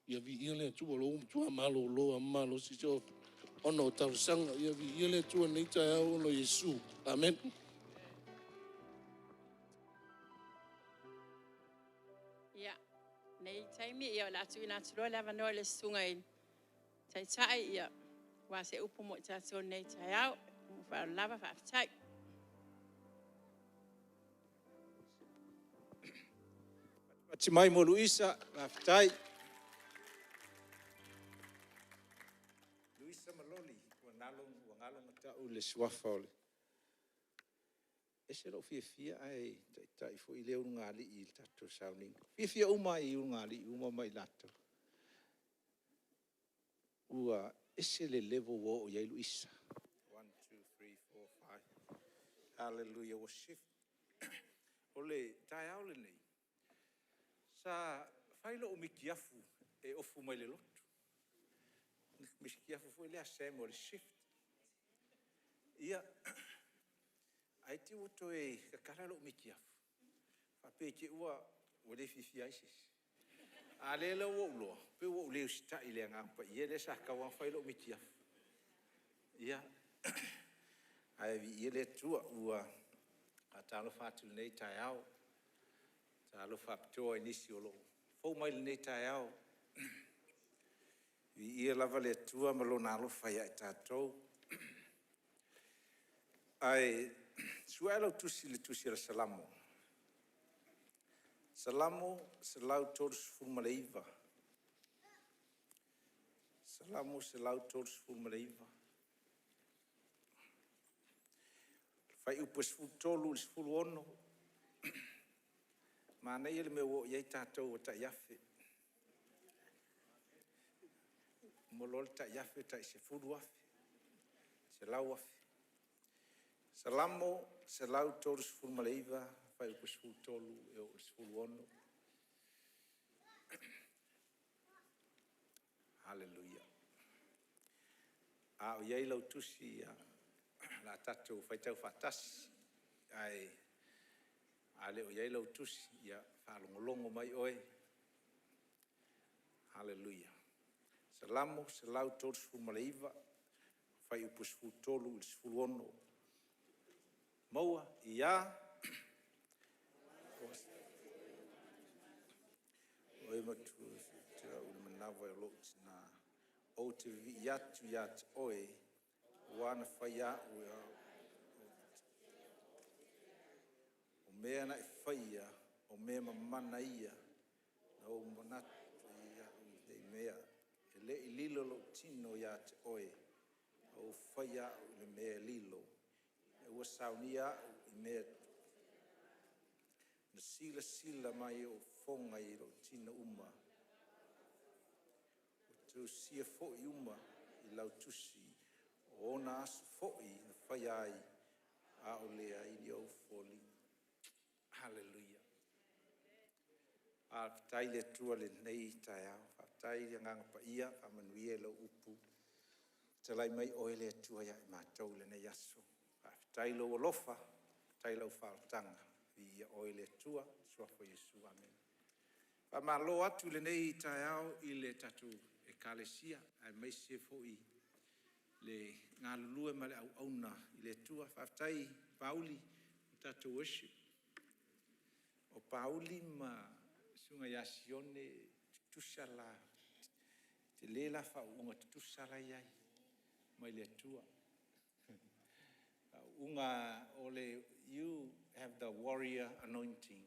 Ia viia le Atua o lea ua matua malolo lava ma malosi si ou afafine ona o talosaga. Ia viia le Atua i lenei taeao ona o Iesu. Amene. Ia, lenei taimi ia o le a tuuina atu loa le avanoa i le susuga i le Taitai ia, aua se upu mo i tatou i lenei taeao. Ma le faaaloalo lava, faafetai. Faatati mai mo Luisa, faafetai. Luisa Maloli, ua galo ona tau le suafa o le... E ese lou fiafia ae taitai foi le ulugalii i le tatou sauniga. E fiafia uma lava i ulugalii uma ma i latou. Ua ese le level ua oo i ai Luisa. Haleluia ua shift. O le taeao lenei, sa fai lou mitiafu e ofu mai le lotu, le mitiafu foi lea a Sam o le shift. Ia, ae te i ua toe tatala lou mitiafu faapea i te i ua le fiafia ai se isi. A o lea la ua ou iloa, pei ua ou le usitai i le Agaga Paia lea sa tatau lava ona fai lou mitiafu. Ia, ae viia le Atua. Ua faatalofa atu i lenei taeao. E faatalofa faapitoa i nisi o lo o fou mai i lenei taeao. Viia lava le Atua ma Lona alofa ia i tatou. Ae sue lau Tusi i le Tusi o le Salamo, Salamo 139. Salamo 139, fuaiupu e 13 i le 16. Manaia le mea ua oo i ai tatou ua tai 1,000. Uma loa le tai 1,000 tai 10,000, 100,000. Salamo 139 fuaiupu 13 e oo i le 16. Haleluia. A o i ai lau tusi, o le a tatou faitau faatasi, ae a le o i ai lau tusi, ia faalogologo mai oe. Haleluia. Salamo 139 fuaiupu 13 i le 16. Maua. Ia. O e matua ia te au i le manava o lou tina, ou te vivii atu ia te Oe, aua na faia au e O mea na e faia, o mea mamana ia, na ou manatu ai au i nei mea. E le i lilo lou tino ia te Oe, ma ou faia au i le mea e lilo, ina ua saunia au i mea Na silasila mai ou fofoga i lou tino uma, ua tusia foi uma i lau tusi, o ona aso foi na faia ai, a o leai ni ou foliga. Haleluia. Faafetai i le Atua i lenei taeao, faafetai i le Agaga Paia, faamanuia i lau upu, fetalai mai oe le Atua ia i matou i lenei aso. Faafetai i lou alofa, faafetai i lau faaolataga, viia Oe le Atua. I le Suafa o Iesu, Amene. Faamalo atu i lenei taeao i le tatou Ekalesia aemaise foi le galulue ma le auauna i le Atua. Faafetai Lipaauli mo le tatou worship. O Lipaauli ma le Susuga ia Sione e tutusa le la… E tele la faauuga tutusa la e i ai mai le Atua. You have the warrior anointing.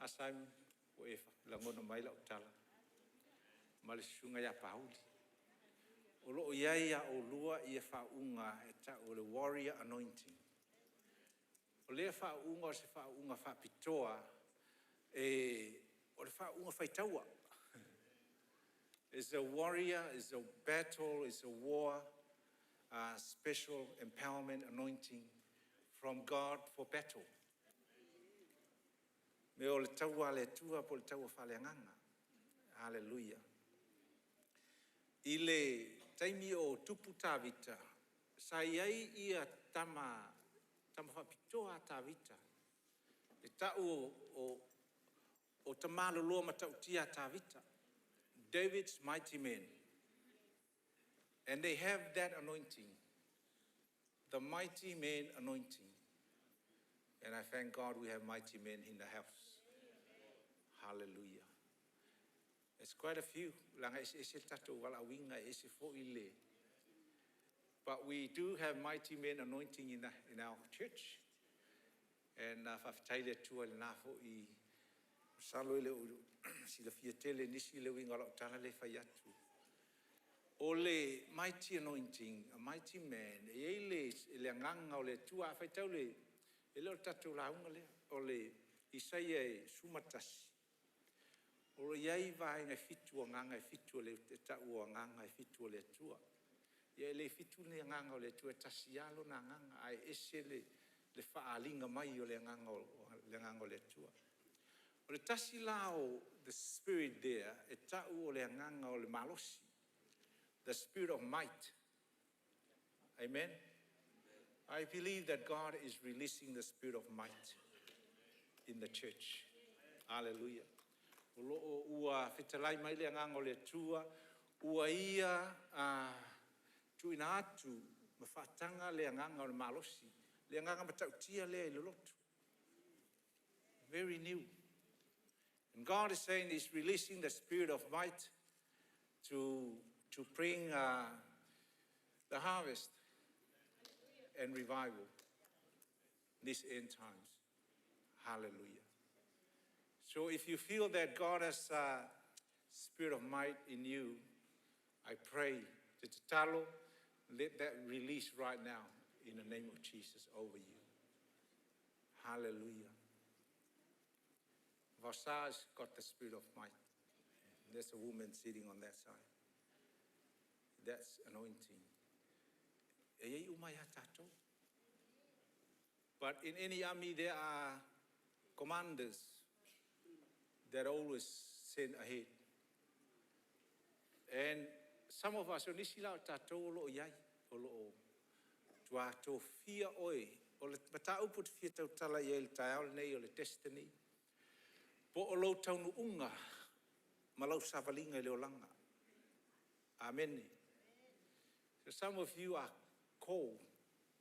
A Simon, ua e lagona mai lau tala ma le Susuga ia Lipaauli. O lo o i ai ia oulua faauuga e tau o le warrior anointing. O lea faauuga o se faauuga faapitoa o le faauuga faitaua. It's a warrior, it's a battle, it's a war, special empowerment anointing from God for battle. O le taua a le Atua po o le taua faaleagaga. Haleluia. I le taimi o tupu Tavita, sa i ai tama faapitoa a Tavita e tau o Tama Loloa Matautia a Tavita, David's mighty men and they have that anointing, the mighty men anointing and I thank God we have mighty men in the house. Hallelujah. There's quite a few leaga e eseese le tatou valaauina e ese foi le… But we do have mighty men anointing in our church and faafetai i le Atua i lena foi… Masalo e le o silafia tele e nisi le uiga o lau tala lea e fai atu. O le mighty anointing, a mighty man, e i ai le Agaga o le Atua. A faitau i le… E le o le tatou lauga lea, o le Isaia 11, o lo o i ai vaega e fitu, agaga e fitu e tau o agaga e fitu o le Atua. Ia e le fitu ni agaga o le Atua e tasi lava Lona Agaga ae ese le faaaliga mai o le Agaga o le Atua. O le tasi la o the spirit there e tau o le agaga o le malosi, the spirit of might. Amen. I believe that God is releasing the spirit of might in the church. Hallelujah. O lo o ua fetalai mai le Agaga o le Atua ua Ia tuuina atu ma faataga le agaga o le malosi, le agaga matautia lea i le loto. Very new. And God is saying He's releasing the spirit of might to bring the harvest and revival this end times. Hallelujah. So if you feel that God has spirit of might in you. I pray, te tatalo, let that release right now in the name of Jesus over you. Hallelujah. Vasa's got the spirit of might. There's a woman sitting on that side. That's anointing. E iai uma ia tatou. But in any army there are commanders that always send ahead. And some of us, o nisi la o tatou o lo o i ai, o lo o matua tofia oe. O le mataupu ou te fia tautala i ai i le taeao lenei o le destiny, po o lou taunuuga ma lau savaliga i le olaga. Amene. So some of you are called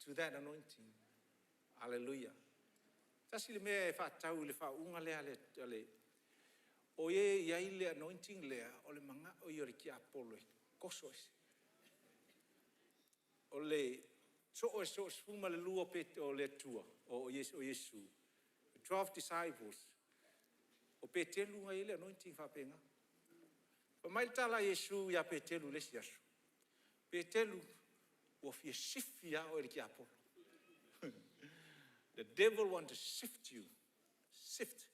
to that anointing. Hallelujah. Tasi le mea e faatatau i le faauuga lea a le, o e i ai le anointing lea, o le manao ia o le tiapolo e toso ese. O le soo e soo 12 o le Atua, o Iesu, the 12 disciples, o Petelu na i ai le anointing faapena. Fai mai le tala a Iesu ia Petelu i le isi aso, Petelu, ua fia sifi lava oe e le tiapolo. The devil want to sift you, sift.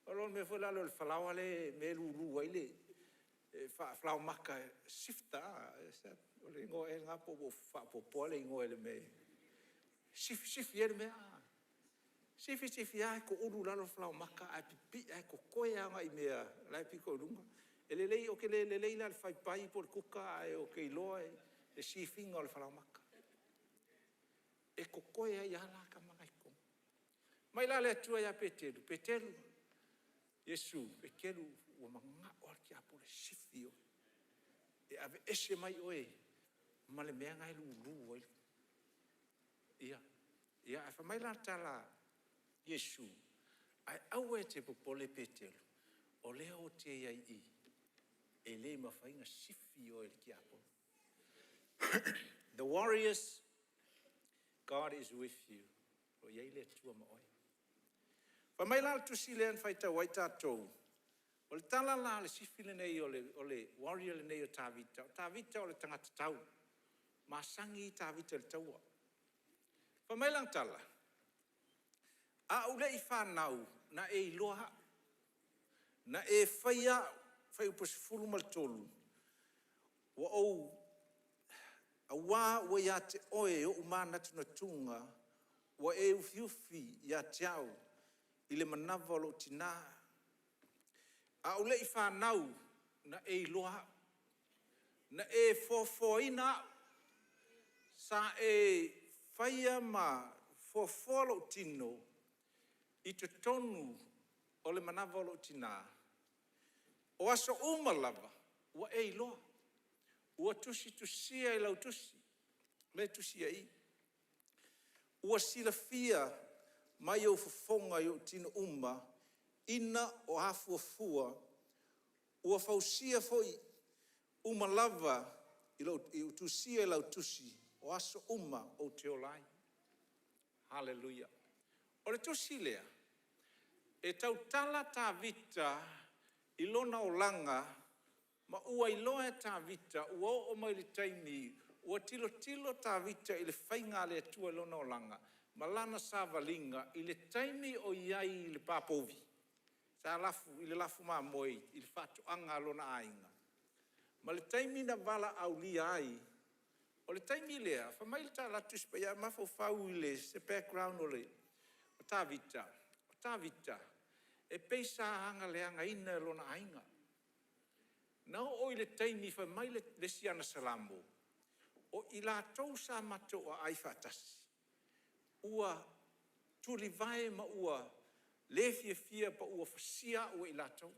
O le mea foi lea o le falaoa lea e lulu ai le falaoamata, sift. O le igoa ea lena pe ua ou faaopoopoa le igoa i le mea e sifisifi ai le mea a? Sifi sifi lava e toulu i lalo le falaoamata ae pipii ae totoe lava nai mea la e pito i luga. E lelei, ou te le lelei la i le fai pai po o le kuka ae ou te iloa le sift ina o le falaoamata. E totoe ai lava la tama na i totonu. Fai mai la le Atua ia Petelu, Petelu, Iesu, Petelu ua manao lava le tiapolo e sifi oe, e aveese mai oe ma le mea lena e lulu ai. Ia, ae fai mai la le tala a Iesu, ae aua e te popole Petelu, o lea ou te i ai i i, e le mafai ona sifi oe e le tiapolo. The warriors, God is with you. O lo o i ai le Atua ma oe. Fai mai la le tusi lea na faitau ai tatou, o le tala la a le sifi lenei o le warrior lenei o Tavita, o Tavita o le tagata tau, masani Tavita i le taua. Fai mai lana tala, “A ou le i fanau na e iloa a'u, na e faia a'u (Fuaiupu 13) ua ou aua ua ia te Oe o'u manatunatuga ua e ufiufi ia te au i le manava o lo'u tina. A ou le i fanau na e iloa a'u, na e foafoaina a'u, sa e faia ma foafoa lou tino i totonu o le manava o lou tina. O aso uma lava ua e iloa, ua tusitusia i lau tusi lea e tusia i i, ua silafia mai ou fofoga i ou tino uma ina o afuafua, ua fausia foi uma lava, tusia i lau tusi o aso uma ou te ola ai.” Hallelujah. O le tusi lea, e tautala Tavita i lona olaga ma ua iloa e Tavita ua oo mai i le taimi ua tilotilo Tavita i le faiga a le Atua i lona olaga ma lana savaliga i le taimi o i ai i le pa povi, i le lafu mamoe i le faatoaga a lona aiga ma le taimi na valaaulia ai. O le taimi lea, fai mai le Tusi Paia, a mafaufau i se background o Tavita, o Tavita e pei sa agaleagaina e lona aiga. Na oo i le taimi fai mai le isi ana Salamo, o i latou sa matou aai faatasi ua tulivae ma ua le fiafia ma ua fasia au e i latou.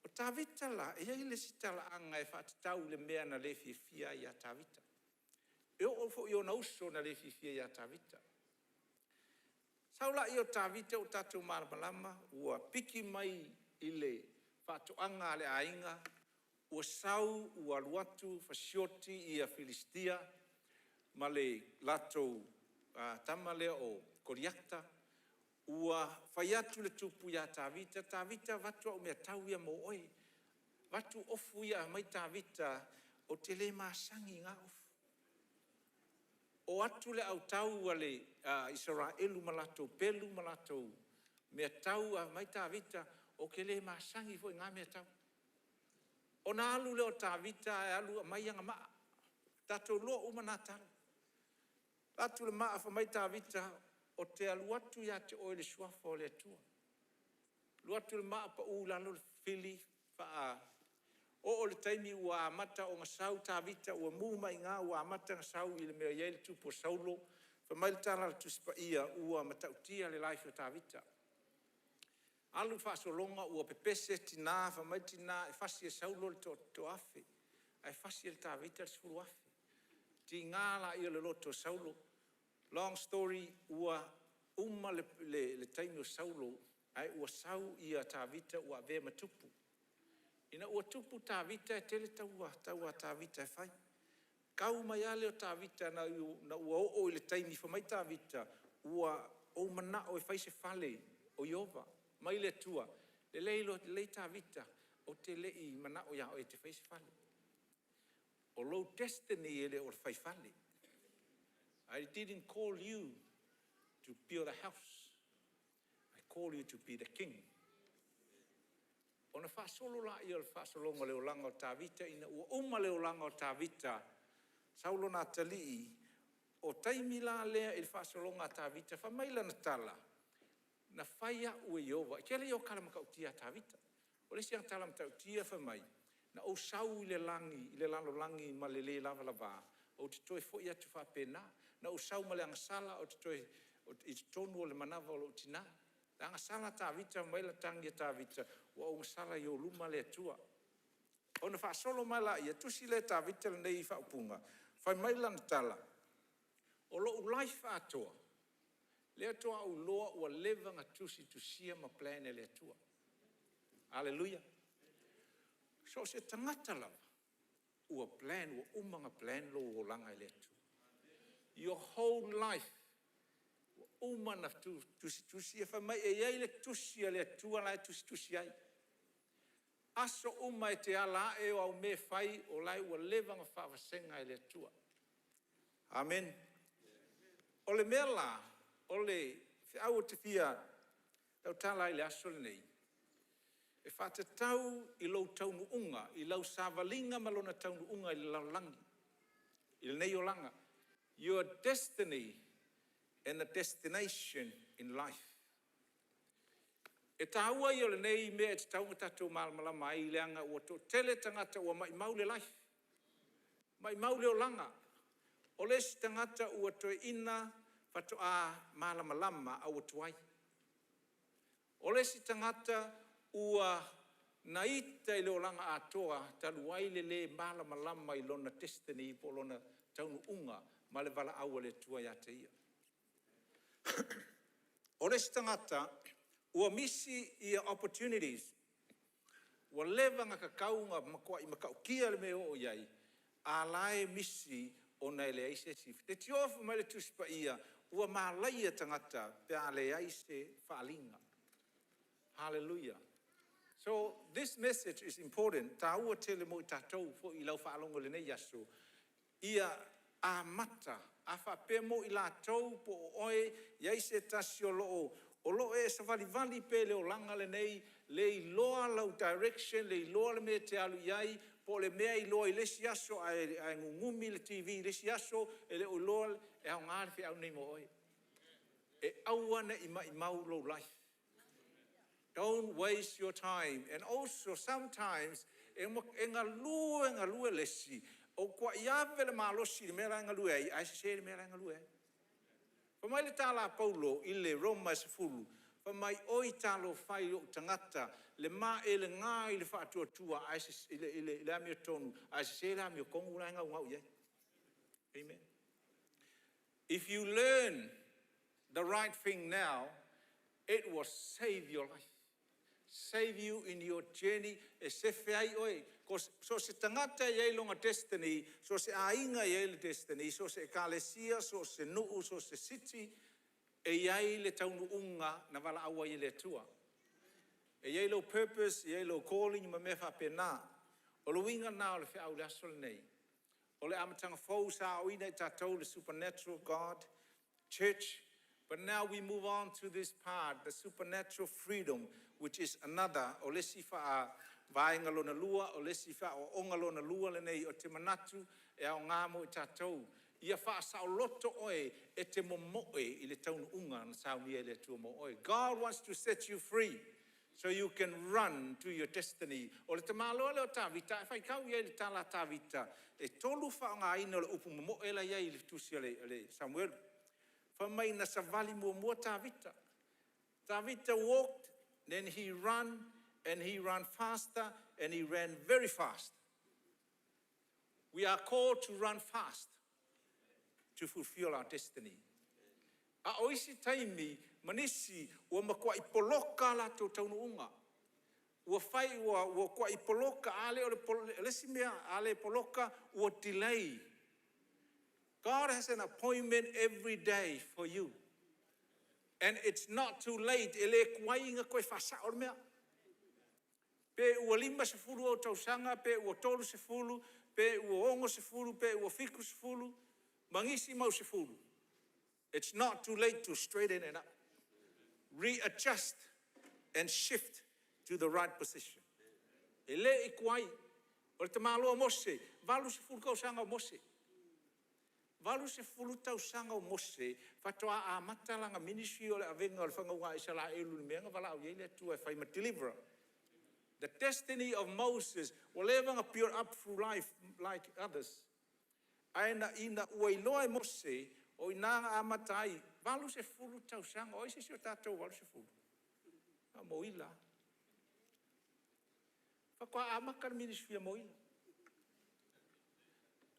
O Tavita la, e i ai le isi talaaga e faatatau i le mea na le fiafia ai ia Tavita. E oo foi i ona uso na le fiafia ia Tavita. Sau lea o Tavita ua tatou malamalama ua piki mai i le faatoaga a le aiga, ua sau ua alu atu fasioti ia Filisitia ma le latou tama lea o Koliata. Ua fai atu le tupu ia Tavita, “Tavita, avatu au meatau ia mo oe. Avatu ofu ia aumai Tavita, ou te le masani i na ofu. O atu le autau a le Isaraelu ma latou pelu ma latou meatau ae fai mai Tavita, ou te le masani foi i na meatau. Ona alu lea o Tavita ae alu aumai ana maa. Tatou iloa uma na tala. Avatu le maa fai mai Tavita, ou te alu atu ia te oe i le Suafa o le Atua. Alu atu le maa pau i lalo le fili. Oo i le taimi ua amata ona sau Tavita ua mu mai i ina ua amata ona sau i le mea o i ai le tupu o Saulo. Fai mai le tala a le Tusi Paia ua matautia le life o Tavita. Alu le faasologa ua pepese tina, fai mai le tina e fasi e Saulo le 1000 ae fasi e Tavita le 10,000. Tiga lea o le loto o Saulo. Long story ua uma le taimi o Saulo ae ua sau Tavita ua avea ma tupu. Ina ua tupu Tavita e tele taua a Tavita e fai. Tau mai lava lea o Tavita ina ua oo i le taimi fai mai Tavita, “Ua ou manao e fai se fale o Ieova.” Fai mai le Atua, “Lelei Tavita, ou te le i manao ia oe e te faia se fale. O lou destiny e le o le fai fale. I didn't call you to build a house, I call you to be the King.” Ona faasolo lea o le faasologa o le olaga o Tavita ina ua uma le olaga o Tavita, sau lona atalii, o taimi la lea i le faasologa a Tavita, fai mai lana tala, “Na fai au e Ieova.” O le tele ia o tala matautia a Tavita. O le isi ana tala matautia fai mai, “Na ou sau i le lalolagi ma le le lavalava, ou te toe foi atu faapena. Na ou sau ma le agasala ou te toe i totonu o le manava o lou tina.” Na agasala Tavita fai mai le tagi a Tavita, “Ua ou agasala i ou luma le Atua.” Ona faasolo mai lea, tusi lea e Tavita lenei i Faaupuga, fai mai lana tala, “O lou life atoa, lea faatoa ou iloa ua leva ona tusitusia ma plan e le Atua.” Aleluia. So o se tagata lava ua plan, ua uma ona plan lou olaga e le Atua. Your whole life ua uma ona tusitusia. Fai mai e i ai le tusi a le Atua la e tusitusi ai. Aso uma e te ala ae, o au mea e fai o la ua leva ona faavasega e le Atua. Amene. O le mea la, o le feau ou te fia tautala ai i le aso lenei, e faatatau i lou taunuuga, i lau savaliga ma lona taunuuga i le lalolagi, i lenei olaga. Your destiny and the destination in life. E taua ia o lenei mea e tatau ona tatou malamalama ai leaga ua toatele tagata ua maumau le life, maumau le olaga. O le isi tagata ua toeaina faatoa malamalama a ua tuai. O le isi tagata ua na ita i le olaga atoa talu ai le le malamalama i lona destiny po o lona taunuuga ma le valaau a le Atua ia te ia. O le isi tagata ua misi opportunities ua leva ona tatau ona matuai matautia le mea e oo i ai a o la e misi ona e leai se isi… Leitioa fai mai le Tusi Paia ua malaia tagata pe a leai se faaaliga. Hallelujah. So this message is important, e taua tele mo i tatou foi i lau faalogo i lenei aso, ia amata. A faapea mo i latou po o oe e i ai se tasi o lo o e savalivali pea i le olaga lenei, le iloa lau direction, le iloa le mea e te alu i ai, po o le mea e iloa i le isi aso ae nunumi le TV i le isi aso e le o iloa, e aoga le feau lenei mo oe. E aua ne i maumau lou life. Don't waste your time and also sometimes e galue galue le isi, ua matuai ave le malosi i le mea la e galue ai ae sese le mea la e galue ai. Fai mai le tala a Paulo i le Roma e 10, fai mai, “Oi talofa e i lou tagata, le maelega i le faatuatua i le amiotonu, ae sese le amiotonu la e naunau i ai.” If you learn the right thing now, it will save your life, save you in your journey e sefe ai oe. So o se tagata e i ai lona destiny, so o se aiga e i ai le destiny, so o se Ekalesia, so o se nuu, so o se city, e i ai le taunuuga na valaau ai e le Atua. E i ai lou purpose, e i ai lou calling ma mea faapena. O le uiga lena o le feau i le aso lenei. O le amataga fou sa aoaoina i tatou le supernatural God Church, but now we move on to this part, the supernatural freedom, which is another, o le isi vaega lona lua, o le isi faaoaoga lona lua lenei ou te manatu e aoga mo i tatou. Ia faasaoloto oe e te momoe i le taunuuga na saunia e le Atua mo oe. God wants to set you free so you can run to your destiny. O le tamaloa lea o Tavita, a e faitau i ai i le tala a Tavita, e tolu le faaaogaina o le upu momoe la e i ai i le tusi a le Samuelu. Fai mai na savali muamua Tavita. Tavita walked, then he run, and he run faster, and he ran very fast. We are called to run fast to fulfill our destiny. A o isi taimi ma nisi ua matuai poloka a latou taunuuga. Ua fai ua matuai poloka, a le o le isi mea a le poloka ua delay. God has an appointment every day for you and it's not too late. E le tuai ona toe faasao le mea. Pe ua 50 ou tausaga, pe ua 30, pe ua 60, pe ua 70 ma nisi mau sefulu, it's not too late to straighten it up, readjust and shift to the right position. E le i tuai. O le tamaloa Mose, e 80 tausaga o Mose, 80 tausaga o Mose faatoa amata lana ministry o le avega o le fanauga a Isaraelu i le mea na valaaulia ai le Atua e fai ma deliverer. The destiny of Moses, ua leva ona build up through life like others, ae ina ua iloa e Mose, o i ina na amata ai, 80 tausaga. O ai se isi o tatou ua 80? Na o Mōila lava. Faatoa amata le ministry a Mōila.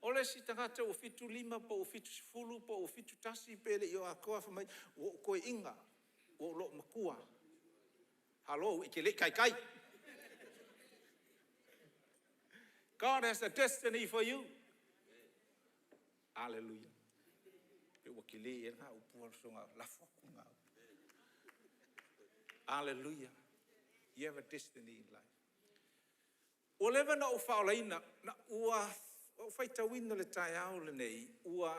O le isi tagata ua 75 pe ua 70 pe ua 71 pe le i atoa fai mai ua ou toeaina, ua ou loomatua. Hallo, e te le i taitai. God has a destiny for you. Aleluia. Pe ua tele ea lena upu ae soona lafo atu lena upu. Aleluia. You have a destiny in life. Ua leva ona ou faaolaina, ua ou faitauina i le taeao lenei ua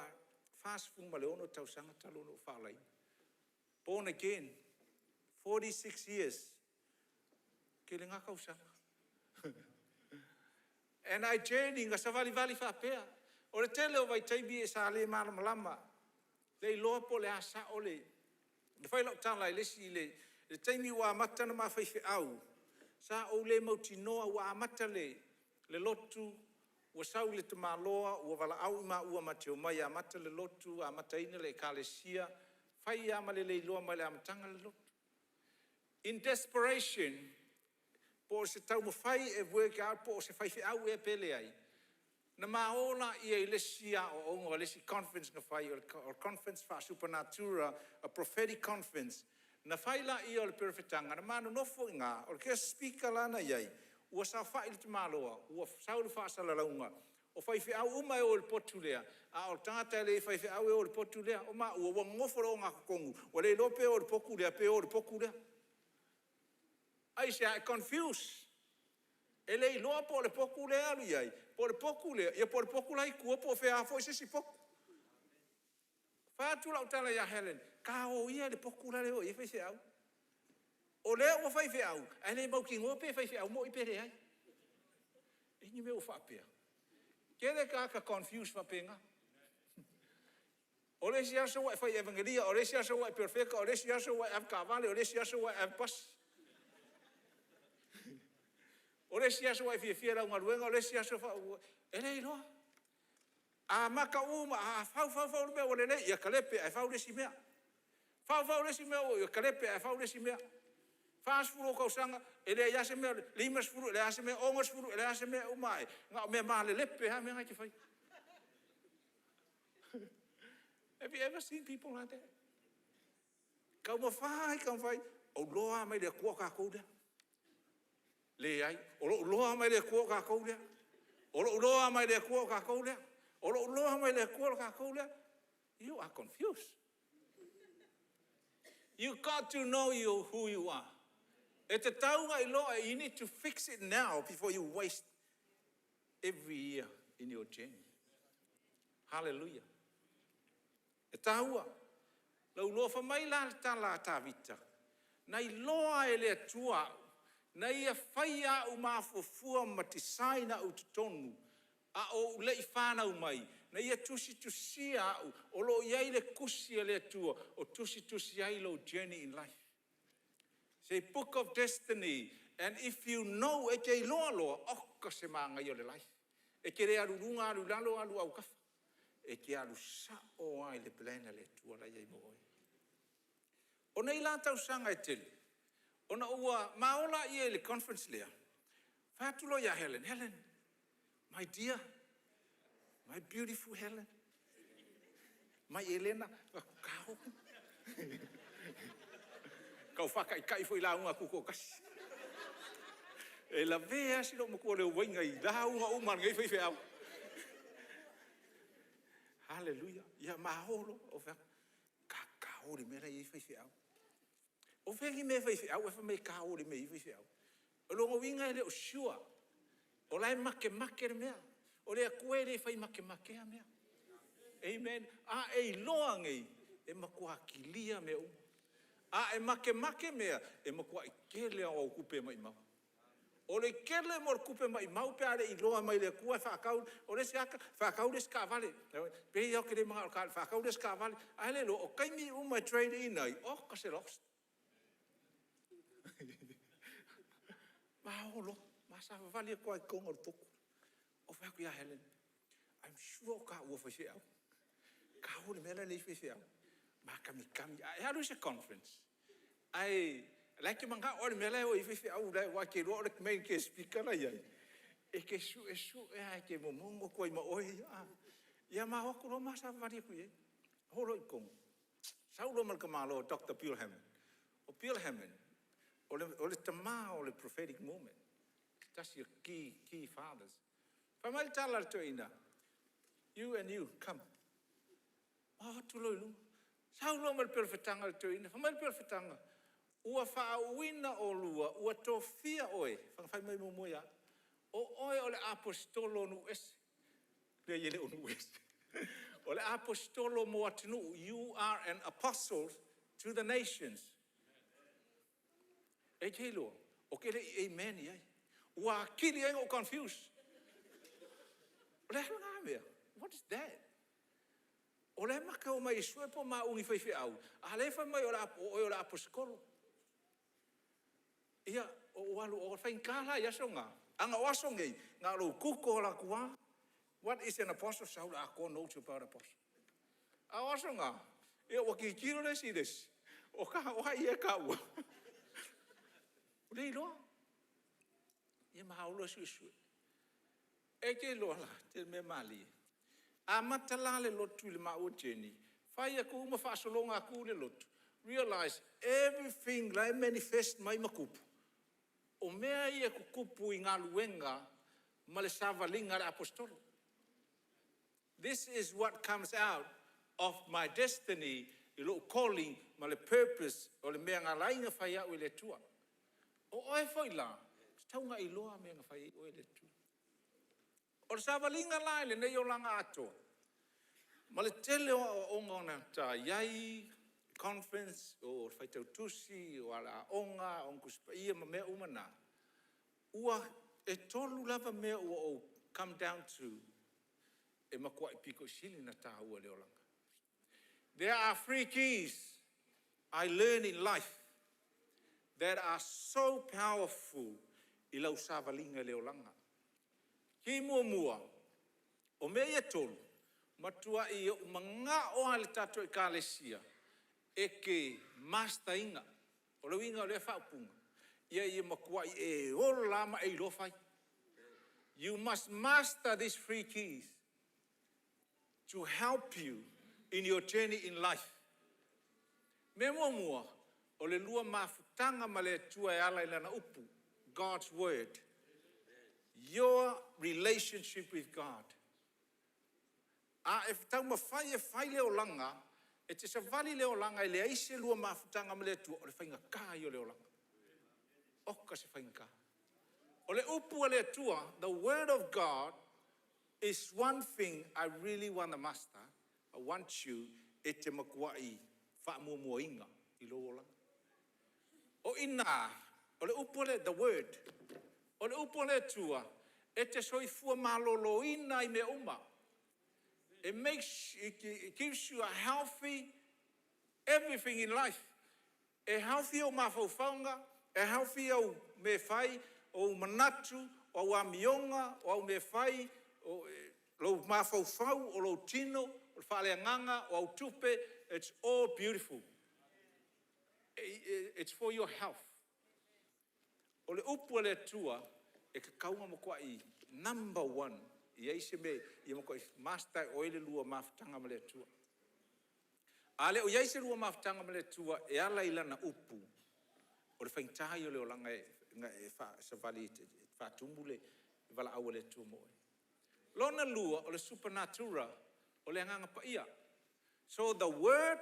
46 tausaga talu ona ou faalaina. Born again, 46 years. Tele na tausaga. And I journey, na savalivali faapea. O le tele o vaitaimi sa le malamalama, le iloa po o le a sao le… Na fai lau tala i le isi, i le taimi ua amata ona ma faifeau, sa ou le mautinoa ua amata le lotu ua sau le tamaloa ua valaau i maua ma te omai e amata le lotu, amataina le ekalesia, fai lava ma le le iloa mai le amataga le lotu. In desperation, po o se taumafai e work out po o se faifeau ea pe leai, na ma o lea i le isi aoaoga, le isi conference na fai, o le conference faale-supernatural, a prophetic conference. Na fai lea o le perofetaga, na ma nonofo i ina, o le guest speaker la na i ai, ua saofai le tamaloa ua sau le faasalalauga, o faifeau uma e o i le potu lea, a o tagata e le faifeau e o i le potu lea. O maua ua nonofo i le ogatotonu ua le iloa pe o i le potu lea pe o i le potu lea. Aisea? E confuse, e le iloa po o le potu lea e alu i ai, po o le potu lea, ia po o le potu la e i tua po o fea foi se isi potu. Fai atu lau tala ia Helen, ta o ia i le potu lale e o i ai faifeau. O lea ua faifeau ae le mautinoa pe faifeau moi pe leai. E i ai ni mea o faapea? Tele tagata confuse faapena. O le isi aso ua e fai evegelia, o le isi aso ua e perofeta, o le isi aso ua e avetaavale, o le isi aso ua e ave pasi. O le isi aso ua e fiafia i lau galuega, o le isi aso ua… e le iloa. A mata uma, a fau fau fau le mea ua lelei, ia talepe ae fau le isi mea. Fau fau le isi mea, ia talepe ae fau le isi mea. 40 ou tausaga e leai lava se mea, 50 e leai lava se mea, 60 e leai lava se mea, uma ae, na o mea malelepe lava mea na e te faia. Have you ever seen people like that? Taumafai taumafai, ou iloa lava mai le Atua tatou lea. Leai, o lou iloa lava mai le Atua o tatou lea. O lou iloa lava mai le Atua o tatou lea. O lou iloa lava mai le Atua o tatou lea. You are confused. You got to know who you are. E tatau ona iloa, you need to fix it now before you waste. every year in your journey. Hallelujah. E tāua, lau loa mai la le tala a Tavita, na iloa e le Atua a'u, na ia faia a'u mafuafua ma design a'u i totonu a o ou le i fanau mai, na ia tusitusia a'u, o lo o i ai le tusi a le Atua o tusitusi ai lou journey in life. It's a book of destiny, and if you know, e te iloa loa, oka se manaia o le life. E te le alu i luga alu i lalo alu autafa. E te alu sa'o lava i le plan a le Atua la e i ai mo oe. O nei la tausaga e tele, ona ua ma o lea i le conference lea, fai atu loa ia Helen, “Helen, my dear, my beautiful Helen, my Elena.” Ou fai atu, “Ka o.” Tau faataitai foi i lauga tutoatasi. E lavea ai si loomatua i lauga uma a lenei faifeau. Hallelujah. Ia ma o loa. Ou fai atu, “Ta o i le mea la e i ai faifeau.” O fea ni mea faifeau ae fai mai ta o i le mea e i ai faifeau. O lona uiga e le o sure, o la e matemate le mea. O le Atua e le fai matematea mea. Amen. A e iloa nei, e matua kilia mea uma. A e matemate mea, e matuai tele lava o au tupe e maumau. O le tele mo le tupe maumau pe a le iloa mai e le Atua e faatau, o le isi lava faatau le isi taavale. E pei lava ou te le manao e faatau le isi taavale, ae le iloa o taimi uma e trade in ai, oka se loss. Ma o loa, ma savavali atu lava i totonu o le potu. Ou fai atu ia Helen, I'm sure o taua o faifeau. Ta o i le mea la e i ai faifeau. Ma kamikami. A e alu i se conference ae o la e te manao oe i le mea la e o ai faifeau aua e te iloa o le main guest speaker la e i ai, e te suesue lava e te momono atu ai ma oe ia a. Ia ma o atu loa ma savavali atu i ai. O loa i totonu, sau loa ma le tamaloa Dr. Bill Hamon. O Bill Hamon, o le tama o le prophetic movement, se tasi o key fathers. Fai mai le tala a le toeaina, “You and you, come.” Ma o atu loa i luma, sau loa ma le perofetaga a le toeaina. Fai mai le perofetaga, “Ua faauuina oulua, ua tofia oe,” fai mai muamua ia au, “o oe o le Aposetolo o nuu ese.” Leai e le o nuu ese. O le Aposetolo mo atunuu, you are an apostle to the nations. E te iloa, ou te le i amen i ai. Ua atili ai ona ou confuse. O le a lena mea? What is that? O lea ma te omai e sue po o maua o ni faifeau, a o lea e fai mai o oe o le Aposetolo. Ia, ou alu, o le faigata la i aso na, leaga o aso nei, na o lou google atu lava, what is an apostle? Sau le atoa notes about apostle. A o aso na, ia ua tilotilo le isi i le isi, o ai ea taua? Ua le iloa. Ia ma o loa e suesue. E te iloa la le mea malie, amata la le lotu i le maua ma Jenny, fai atu uma faasologa atu le lotu, realize everything la e manifest mai ma tupu, o mea ia e tutupu i galuega ma le savaliga a le Aposetolo. This is what comes out of my destiny i lou calling ma le purpose o le mea na ala ai ona fai au e le Atua. O oe foi la, e tatau ona e iloa mea na fai ai oe e le Atua. O le savaliga la i lenei olaga atoa, ma le tele o aoaoga na ta i ai, conference, o le faitau tusi, o ala aoga, o Tusi Paia ma mea uma na, e tolu lava mea ua ou come down to e matuai pito sili ona taua i le olaga. There are three keys I learn in life that are so powerful i lau savaliga i le olaga. Ki muamua, o mea ia e tolu, matuai ou manao lava le tatou Ekalesia e te master ina. O le uiga o lea faaupuga, ia e matuai e ola lava ma e iloa fai. You must master these three keys to help you in your journey in life. Mea muamua, o le lua mafutaga ma le Atua e ala i Lana Upu, God's Word. Your relationship with God. A e taumafai e fai le olaga, e te savali le olaga e leai se lua mafutaga ma le Atua, o le faigata ia o le olaga. Oka se faigata. O le upu a le Atua, the Word of God. It's one thing I really wanna master, I want you e te matuai faamuamuaina i lou olaga. O i ina, o le upu a le, the word, o le upu a le Atua, e te soifua maloloina i mea uma. It makes, it gives you a healthy everything in life. E healthy ou mafaufauga, e healthy au mea e fai, o ou manatu, o au amioga, o au mea e fai, o lou mafaufau, o lou tino, o le faaleagaga, o au tupe, it's all beautiful. It's for your health. O le upu a le Atua e tatau ona matuai number one i ai se mea ia matuai master e oe le lua mafutaga ma le Atua. A le o i ai se lua mafutaga ma le Atua e ala i Lana upu, o le faigata ia o le olaga na e savali e faatumu le valaau a le Atua mo oe. Lona lua, o le supernatural, o le Agaga Paia. So, the word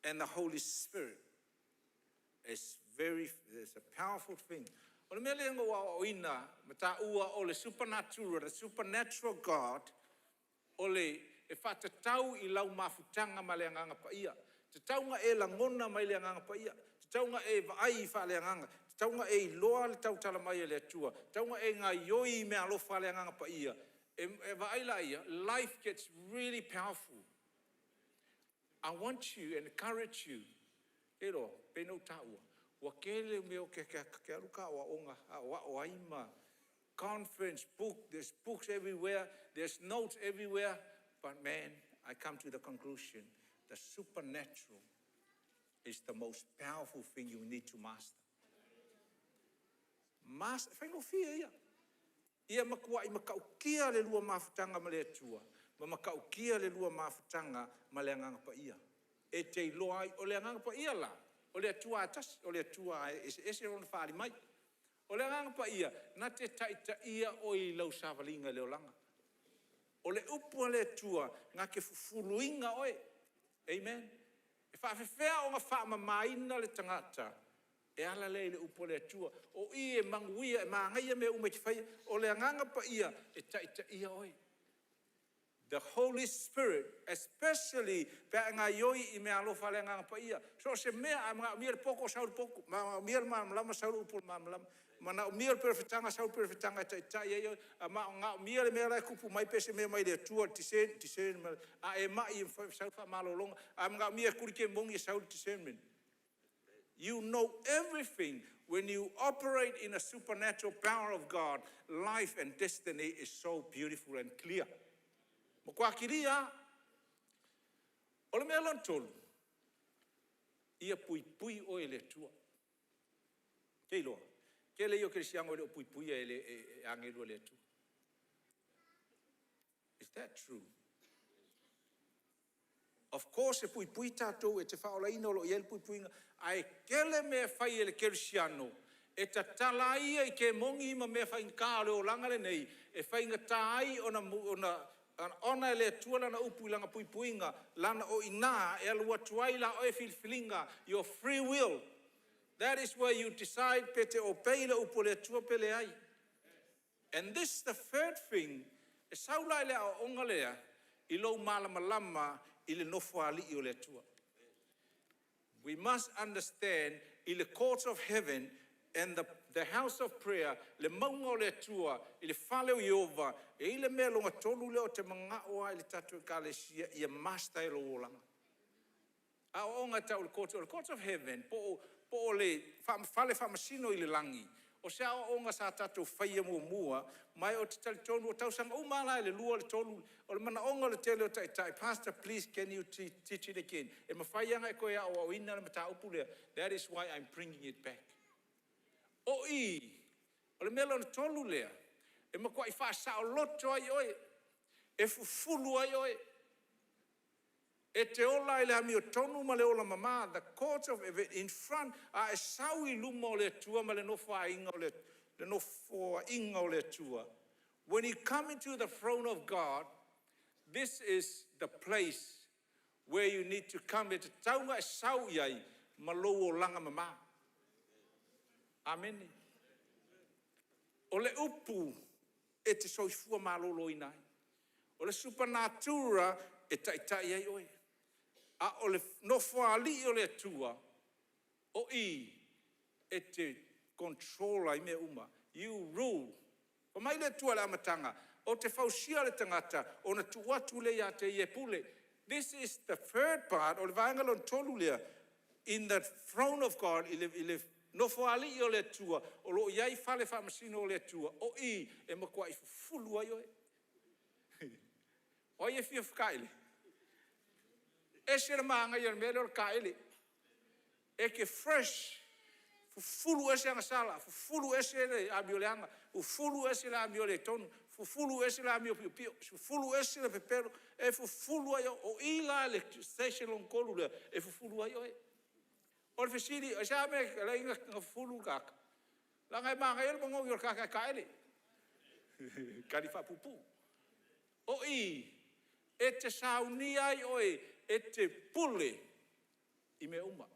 and the Holy Spirit is very, is a powerful thing. O le mea lea na ou aoaoina ma taua o le supernatural, the supernatural God, o le e faatatau i lau mafutaga ma le Agaga Paia. E tatau ona e lagona mai le Agaga Paia, e tatau ona e vaai faaleagaga, e tatau ona e iloa le tautala mai a le Atua, e tatau ona e gaoioi i meaalofa a le Agaga Paia. E vaai laia, life gets really powerful. I want to encourage you, e te iloa e pei ona ou taua, ua tele mea ta te alu ta aoao ai ma conference, book, there's books everywhere, there's notes everywhere, but man, I come to the conclusion, the supernatural is the most powerful thing you need to master. E faigofie ia. Ia matuai matautia le lua mafutaga ma le Atua ma matautia le lua mafutaga ma le Agaga Paia. E te iloa ai, o le Agaga Paia la, o le Atua lava e tasi, o le Atua lava e eseese Lona faaali mai. O le Agaga Paia, na te taitaia oe i lau savaliga i le olaga. O le upu a le Atua na te fufuluina oe. Amen. E faapefea ona faamamaina le tagata? E ala lea i le upu a le Atua. O i e manuia, e manaia mea uma e te faia. O le Agaga Paia e taitaia oe. The Holy Spirit, especially pe a e gaoioi i meaalofa a le Agaga Paia. So o se mea, a manaomia le poto, sau le poto, manaomia le malamalama, sau le upu o le malamalama, manaomia le perofetaga, sau le perofetaga e taitai ai oe, a manaomia le mea la e tupu mai pe se mea mai le Atua, discern, discern. A e mai, sau le faamalologa. A manaomia e tuli kemoni, e sau le discernment. You know everything when you operate in a supernatural power of God, life and destiny is so beautiful and clear. Matua kilia lava. O le mea lona tolu, ia puipui oe e le Atua. E te iloa, tele ia o kerisiano e le o puipuia e agelu a le Atua. Is that true? Of course e puipui tatou, e te faaolaina o lo o i ai le puipuiga, ae tele mea e fai e le kerisiano e tatala ai ia i kemoni ma mea faigata o le olaga lenei, e faigata ai ona honor e le Atua Lana upu i Lana puipuiga, leaga o i ina e alu atu ai la oe filifiliga, your free will. That is where you decide pe te obey i le upu a le Atua pe leai. And this the third thing, e sau la i le aoaoga lea i lou malamalama i le Nofoalii o le Atua. We must understand i le court of heaven and the house of prayer, le mauga o le Atua, i le fale o Ieova, e i ai le mea lona tolu lea ou te manao lava i le tatou Ekalesia ia master i lou olaga. Aoaoga e tau o le court, o le court of heaven po o le fale faamasino i le lagi, o se aoaoga sa tatou faia muamua, ma ou te talitonu o tausaga uma lava la e le lua, le tolu, o le manaoga o le tele o taitai, “Pastor, please can you teach it again?” E mafai lava ona e toe aoaoina le mataupu lea. That is why I'm bringing it back. O i, o le mea lona tolu lea, e matuai faasaoloto ai oe, e fufulu ai oe, e te ola i le amiotonu ma le ola mama, the court of heaven in front, a e sau i luma o le Atua ma le Nofoaiga o le Atua. When you come into the throne of God, this is the place where you need to come, e tatau ona e sau i ai ma lou olaga mama. Amene. O le upu. e te soifua maloloina ai. O le supernatural e taitai ai oe, a o le Nofoalii o le Atua, o i e te control ai mea uma, you rule. Fai mai le Atua i le amataga, ou te fausia le tagata ona tuu atu lea ia te ia e pule. This is the third part, o le vaega lona tolu lea, in the throne of God, i le Nofoalii o le Atua o lo o i ai fale faamasino o le Atua, o i e matuai fufulu ai oe. O ai e fia fetaele? E ese le manaia o le mea lea o le taele, e te fresh, fufulu ese agasala, fufulu ese le amioleaga, fufulu ese le amioletonu, fufulu ese le amio piopio, fufulu ese le pepelo, e fufulu ai lava. O i la i le station lona tolu lea e fufulu ai oe. O le fesili, aisea le mea e ala ai ona fufulu le tagata? Leaga e manaia le manogi o le tagata e taele. Tali faapuupuu. O i e te saunia ai oe e te pule i mea uma.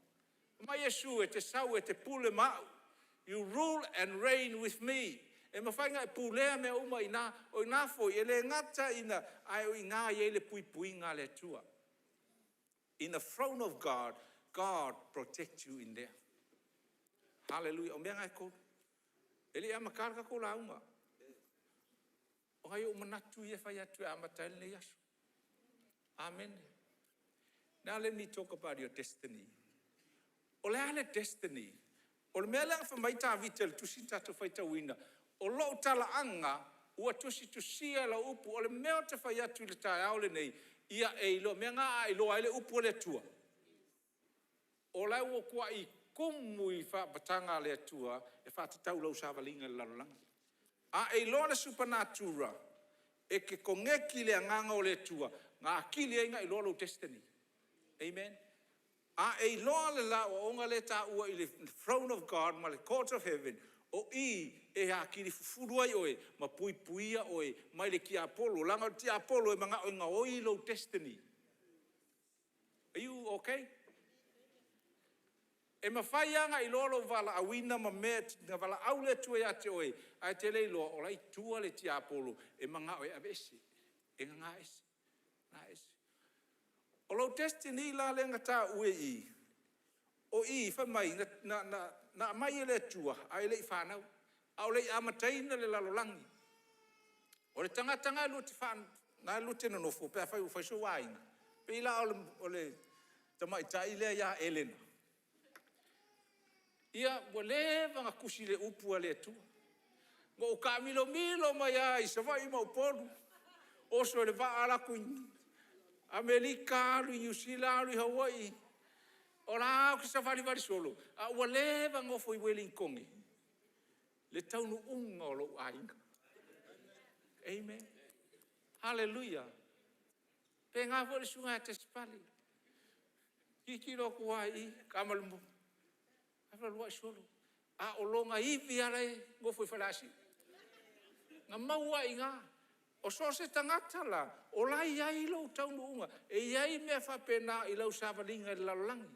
Fai mai Iesu e te sau e te pule ma au, you rule and reign with me. E mafai ona e pulea mea uma i ina. O i ina foi, e le gata ina… ae o i ina e i ai le puipuiga a le Atua. In the throne of God, God protect you in there. Hallelujah. O mea na e tolu. E le i amataina le tatou lauga, o nai ou manatu ia e fai atu e amata ai lenei aso. Amene. Now let me talk about your destiny. O le a le destiny? O le mea lea na fai mai ai Tavita i le tusi na tatou faitauina, o lou talaaga ua tusitusia i lau upu. O le mea ou te fai atu i le taeao lenei, ia e iloa, o le mea lena a e iloa ai le upu a le Atua, o la ua matuai tumu i faamatalaga a le Atua e faatatau i lau savaliga i le lalolagi. A e iloa le supernatural, e te koneti i le agaga o le Atua na atili ai ona e iloa lou destiny. Amen. A e iloa le aoaoga lea e taua i le throne of God ma le court of heaven, o i e atili fufulu ai oe ma puipuia oe mai le tiapolo, leaga o le tiapolo e manao e gaoi lou destiny. Are you okay? E mafai lava ona e iloa lou valaauina ma mea na valaau le Atua ia te oe, ae e te le iloa o la e i tua le tiapolo e manao e aveese, e nana ese, nana ese. O lou destiny la lea na taua i i, o i fai mai na aumai e le Atua a e le i fanau, a o le i amataina le lalolagi. O le tagata lena lua te nonofo pe afai ua fai sou aiga, pei la o le tamaitai lea ia Elena. Ia, ua leva ona tusi i le upu a le Atua. Na ou taamilomilo mai lava i Savaii ma Upolu, oso i le vaa alu atu i Amerika, alu i Niu Sila, alu i Hawaii, o la e ou te savalivali solo, a ua leva ona nofo i Ueligitone le taunuuga o lou aiga. Amen. Haleluia! E faapena foi le susuga ia Tesepale, tilotilo atu lava i i, Tamalemo, ae fealuai solo, a o lona ivi lava la e nofo i Faleasiu. Na mau lava i ina. O so o se tagata la, o la e i ai lou taunuuga. E i ai mea faapena i lau savaliga i le lalolagi.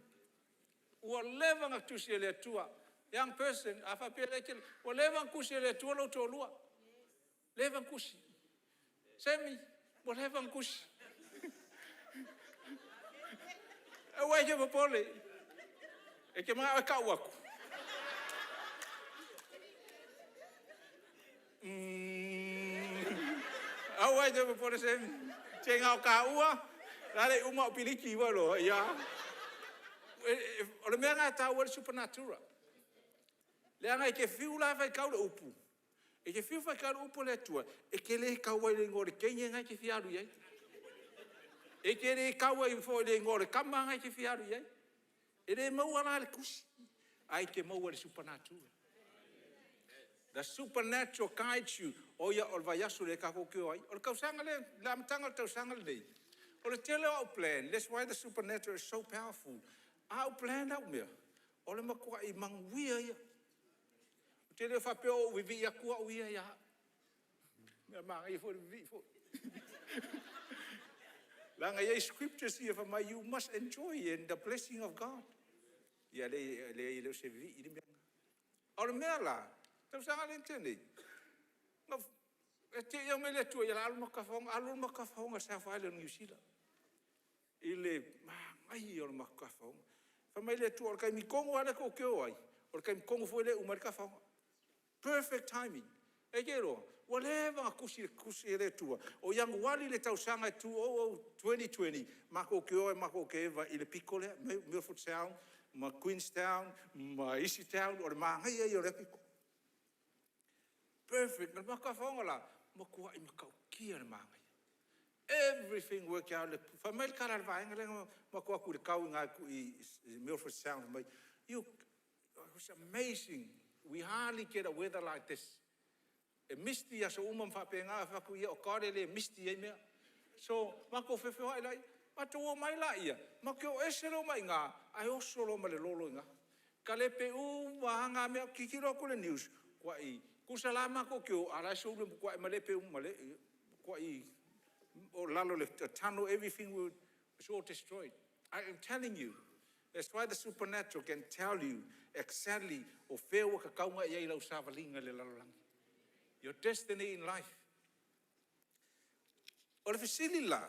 Ua leva ona tusi e le Atua. Young person, a faapea e te… ua leva ona tusi e le Atua lou toalua, leva ona tusi. Sammy, ua leva ona tusi. Aua e te popole, e te manao e tau atu? Aua e te popole Sammy, se na o taua, o le a le uma au piliki ua e iloa, ia. O le mea lena e taua ai le supernatural. Leaga e te fiu la e faitau le upu, e te fiu e faitau le upu a le Atua, e te le tau ai i le igoa o le teine lena e te fia alu i ai. E te le tau ai foi i le igoa o le tama lena e te fia alu i ai. E le maua la i le tusi, ae e te maua i le supernatural. The supernatural guides you. O le vaiaso lea tatou te o ai. O le tausaga lea, le amataga o le tausaga lenei, o le tele o au plan, that's why the supernatural is so powerful. A ou plan au mea, o le matuai manuia ia. Ou te le faapea o ou vivii atu au ia ia au. Mea manaia foi le vivii foi. Leaga e i ai scriptures ia fai mai, you must enjoy in the blessing of God. Ia e leai e le o se vivii le mea lena. A o le mea la, tausaga lea na tea nei, E te i aumai le Atua ia o le a alu le matou tafaoga, alu le matou tafaoga i le South Island o Niu Sila i le manaia o le matou tafaoga. Fai mai le Atua o le taimi tonu lava lea tou te o ai, o le taimi tonu foi lea e uma ai le tafaoga. Perfect timing. E te iloa, ua leva ona tusi le tusi a le Atua o Ianuari i le tausaga e 2020 matou te o ai matou te eva i le pito lea, Milford Sound ma Queenstown ma Easy Town, o le manaia ia o lea pito. Perfect. O le matou tafaoga la, e matuai matautia le manaia. Everything work out. Fai mai le tala a le vaega lea na matou o atu i le tau i ina i Milford Sound, fai mai, was amazing, we hardly get a weather like this. E misty aso uma ma faapena, ou fai atu, ia o God e le misty ai mea. So, matou feofeoai laia, matou omai laia, matou o ese loa mai i ina ae oso loa ma le lolo i ina. Talepe uma lava na mea. Tilotilo atu i le news, matuai… Tusa la matou te o a o la e sou le… matuai malepe uma, matuai lalo o le tunnel, everything was all destroyed. I am telling you, that's why the supernatural can tell you exactly o fea ua tatau ona e i ai i lau savaliga i le lalolagi. Your destiny in life. O le fesili la;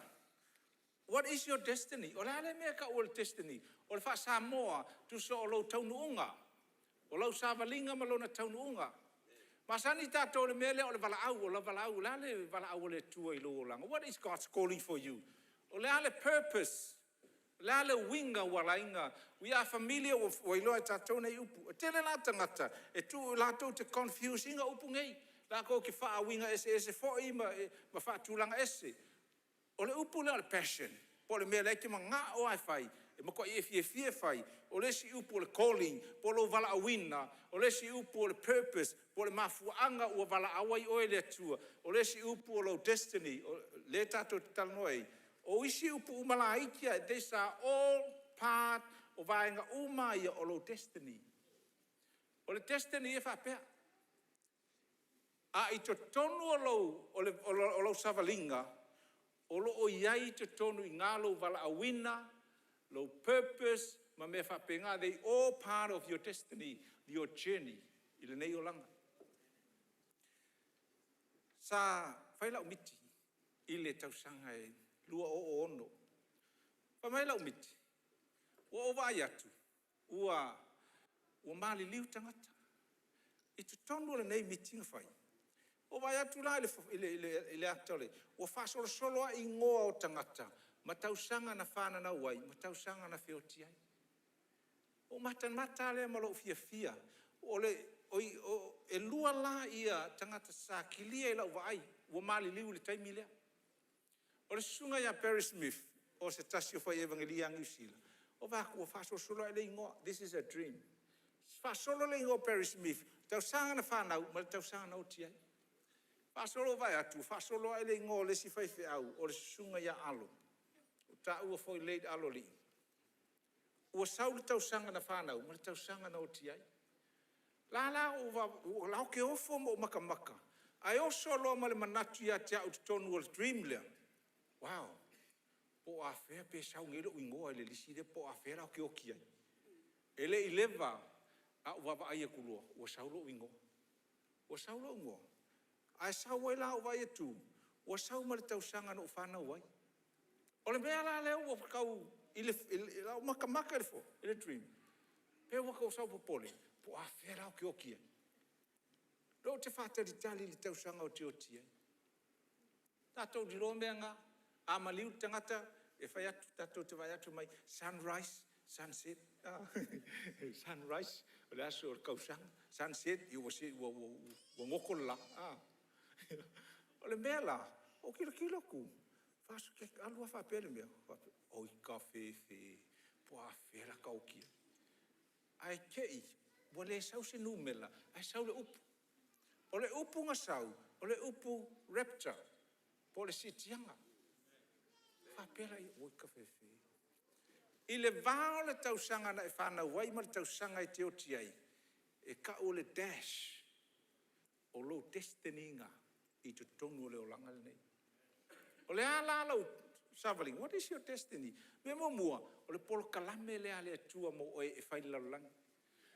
what is your destiny? O le a le mea e tau o le destiny? O le faa-Samoa, tusa o lou taunuuga, o lau savaliga ma lona taunuuga. E masani tatou i le mea lea o le valaau, o lau valaau. O le a le valaau a le Atua i lou olaga? What is God's calling for you? O le a le purpose? O le a le uiga ua ala ai ona… We are familiar, ua iloa e tatou nei upu. E tele la tagata e latou te confuse ina upu nei, latou te faauiga eseese foi ma faatulaga ese. O le upu lea o le passion po o le mea o lea e te manao lava e fai, e matuai e fiafia e fai. O le isi upu o le calling po o lou valaauina. O le isi upu o le purpose po o le mafuaaga ua valaau ai oe e le Atua. O le isi upu o lou destiny, lea tatou te talanoa ai. O isi upu uma laiti lava ia, these are all part o vaega uma ia o lou destiny. O le destiny e faapea; a i totonu o lau savaliga o lo o i ai i totonu i ina lou valaauina, lou purpose ma mea faapena, they all part of your destiny, your journey i lenei olaga. Sa fai lau miti i le tausaga e 2006. Fai mai lau miti, ua ou vaai atu ua maliliu tagata. I totonu o lenei miti na fai, ua ou vaai atu la i le ata ua faasolosolo lava igoa o tagata ma tausaga na fananau ai ma tausaga na feoti ai. Ona ou matamata lava lea ma lou fiafia. E lua la tagata sa kilia i lau vaai ua maliliu i le taimi lea. O le susuga ia Barry Smith o se tasi o fai evangeli Niu Sila, ua ou vaai atu ua faasolosolo lava igoa, this is a dream. Faasolo le igoa o Barry Smith i tausaga na fanau ma le tausaga na oti ai. Faasolo ua vaai atu ua faasolo ae le igoa o le isi faifeau o le susuga ia Alo, ua taua foi late Aloalii, ua sau le tausaga na fanau ma le tausaga na oti ai. O la ou te ofo ma ou matamata ae oso loa ma le manatu ia te au i totonu o le dream lea, uau, po o afea pe sau nei lou igoa i le lisi lea po o afea la ou te oti ai. E le i leva ae ou vaavaai atu loa ua sau lou igoa. Ua sau lou igoa, ae sau ai la ou vaai atu ua sau ma le tausaga na ou fanau ai. O le mea la lea ua tau i lau matamata i le dream, pei ua tau popole po o afea la ou te oti ai. O lea ou te faatalitali i le tausaga ou te oti ai. Tatou te iloa mea na, a maliu le tagata e fai atu, tatou te vaai atu fai mai, sunrise, sunset. Sunrise o le aso o le tausaga, sunset ua goto le la. O le mea la, ou tilotilo atu, alu a faapea le mea, ou faapea, oi kafefe, po o afea la ta oti ai. Ae te i ua le sau se numera ae sau le upu. O le upu na sau, o le upu rapture po o le siitiaga. Ona faapea lea, oi kafefe. I le va o le tausaga na e fanau ai ma le tausaga e te oti ai, e tau o le dash o lou destiny lena i totonu o le olaga lenei. O le a la lau savaliga? What is your destiny? O le mea muamua, o le polokalame lea a le Atua mo oe e fai i le lalolagi.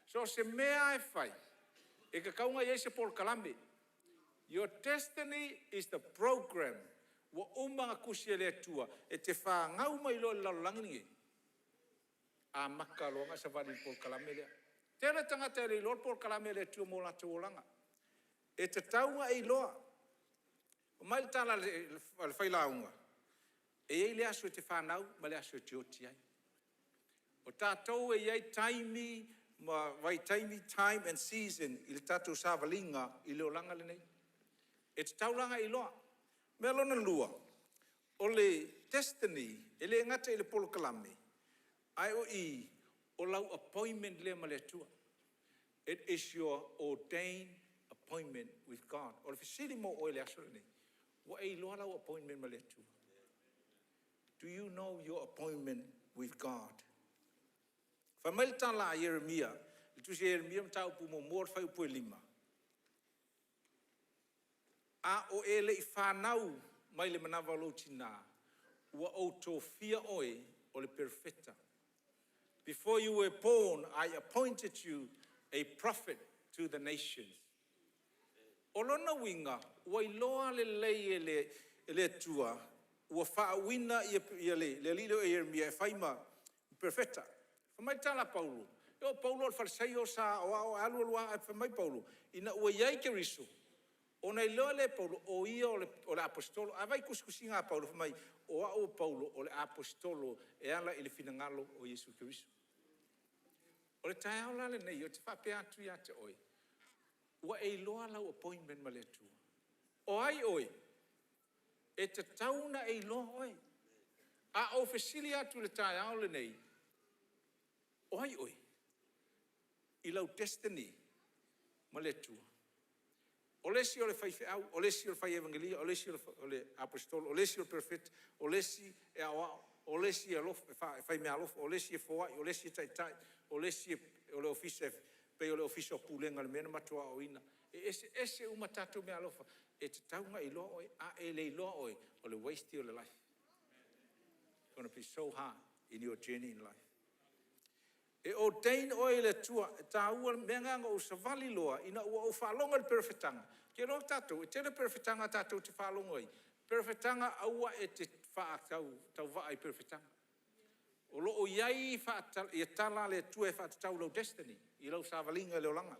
So o se mea lava e fai, e tatau ona i ai se polokalame. Your destiny is the program ua uma ona tusi e le Atua e te fanau mai loa i le lalolagi lenei, amata loa ona e savali i le polokalame lea. Tele tagata e le iloa le polokalame a le Atua mo latou olaga. E tatau ona e iloa. Fai mai le tala a le failauga, e i ai le aso e te fanau ma le aso e te oti ai. O tatou e i ai taimi ma vaitaimi, time and season i le tatou savaliga i le olaga lenei. E tatau la ona e iloa. O le mea lona lua, o le destiny e le gata i le polokalame, ae o i, o lau appointment lea ma le Atua. It is your ordained appointment with God. O le fesili mo oe i le aso lenei, ua e iloa lau appointment ma le Atua? Do you know your appointment with God? Fai mai le tala a Ieremia, le tusi a Ieremia mataupu 1 fuaiupu 5, “A o e le i fanau mai le manava o lou tina, ua ou tofia oe o le perofeta. Before you were born, I appointed you a prophet to the nations.” O lona uiga, ua iloa lelei e le Atua ua faauuina le alii lea o Ieremia e fai ma perofeta. Fai mai le tala a Paulo, se o Paulo o le Fariseio sa aoao ae alu alu lava ae fai mai Paulo, ina ua i ai Keriso ona iloa lea e Paulo o ia o le Aposetolo. A vaai i tusitusiga a Paulo fai mai, o au o Paulo o le Aposetolo e ala i le finagalo o Iesu Keriso. O le taeao la lenei ou te faapea atu ia te oe, ua e iloa lau appointment ma le Atua? O ai oe? E tatau ona e iloa oe. A ou fesili atu i le taeao lenei, o ai oe i lau destiny ma le Atua? O le isi o le faifeau, o le isi o le fai evegelia, o le isi o le Aposetolo, o le isi o le Perofeta, o le isi e aoao, o le isi e faimeaalofa, o le isi e foai, o le isi e taitai, o le isi o le Ofisa e pei o le Ofisa o Pulega i le mea na matou aoaoina. E eseese uma tatou meaalofa. E tatau ona e iloa oe. A e le iloa oe, o le waste ia o le life. Gonna be so hard in your journey in life. E ordain oe e le Atua, e taua. O le mea lena na ou savali loa ina ua ou faalogo i le perofetaga. Ou te iloa tatou, e tele perofetaga tatou te faalogo ai, perofetaga aua e te faatauvaa i perofetaga. O lo o i ai tala a le Atua e faatatau i lou destiny, i lau savaliga i le olaga.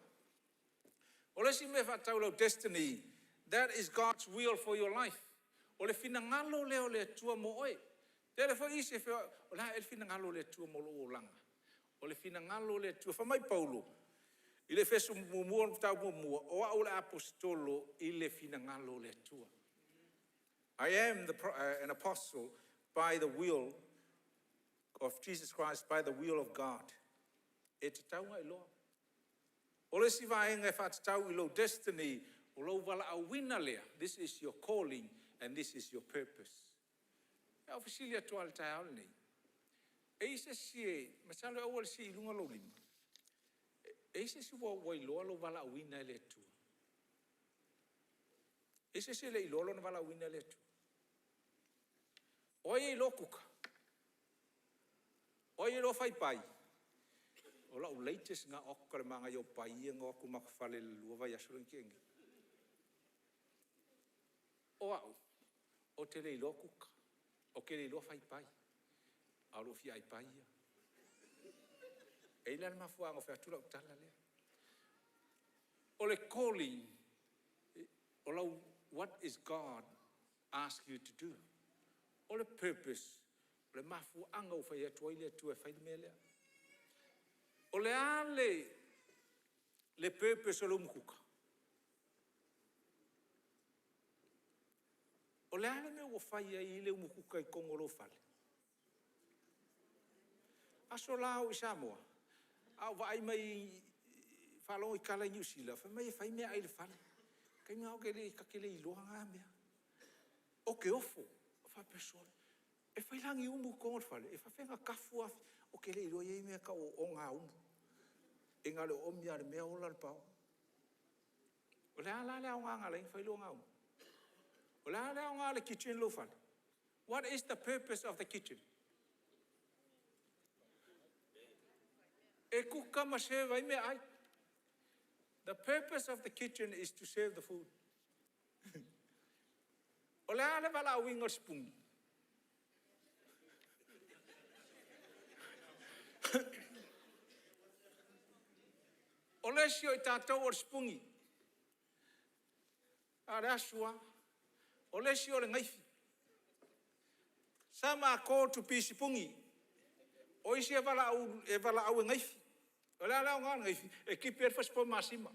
O le isi mea e faatatau i lau destiny, that is God's will for your life. O le finagalo lea o le Atua mo oe. E tele foi isi e feoai, o le a ea le finagalo o le Atua mo lou olaga? O le finagalo o le Atua, fai mai Paulo i le Efeso 1:1, “O au o le Aposetolo i le finagalo o le Atua.” I am an apostle by the will of Jesus Christ, by the will of God. E tatau ona e iloa. O le isi vaega e faatatau i lou destiny, o lou valaauina lea, this is your calling and this is your purpose. O lau fesili atu lava i le taeao lenei, e i ai se isi e… masalo e aua le sii i luga lou lima. E i ai se isi ua iloa lou valaauina e le Atua? E i ai se isi e le i iloa lona valaauina e le Atua? O ai e iloa kuka? O ai e iloa fai pai? O lau latest lena oka le manaia o pai ia na o atu matou fale i le lua vaiaso lea na tea nei. O au, ou te le iloa kuka, ou te le iloa fai pai, a o lou fia ai pai ia. E i ai la le mafuaaga ua fai atu lau tala lea. O le calling, what is God ask you to do? O le purpose, o le mafuaaga ua fai atu ai le Atua e fai le mea lea. O le a le purpose o le umukuka? O le a le mea ua fai ai le umukuka i totonu o lou fale? Aso la a o ou i Samoa, a ou vaai mai, faalogo i tala i Niu Sila fai mai e fai meaai i le fale. O le taimi lena ta te le iloa na mea. Ou te ofo, ou faapea, sole, e fai la ni umu i totonu o le fale? E faafefea ona tafu afi? Ou te le iloa e i ai mea e tau o ogaumu, e na o le oomi lava o le mea ola le paoa. O le a la le aoga na ala ai ona fai le ogaumu? O le a le aoga o le kitchen i lou fale? What is the purpose of the kitchen? E kuka ma serve ai meaai. The purpose of the kitchen is to serve the food. O le a le valaauina o le sipugi? O le isi o i tatou o le sipugi, a o le asu lava. O le isi o le naifi. Some are called to be sipuni. O isi e valaau e naifi. O le a le aoga o le naifi? E tipi ai le fasipovi masima,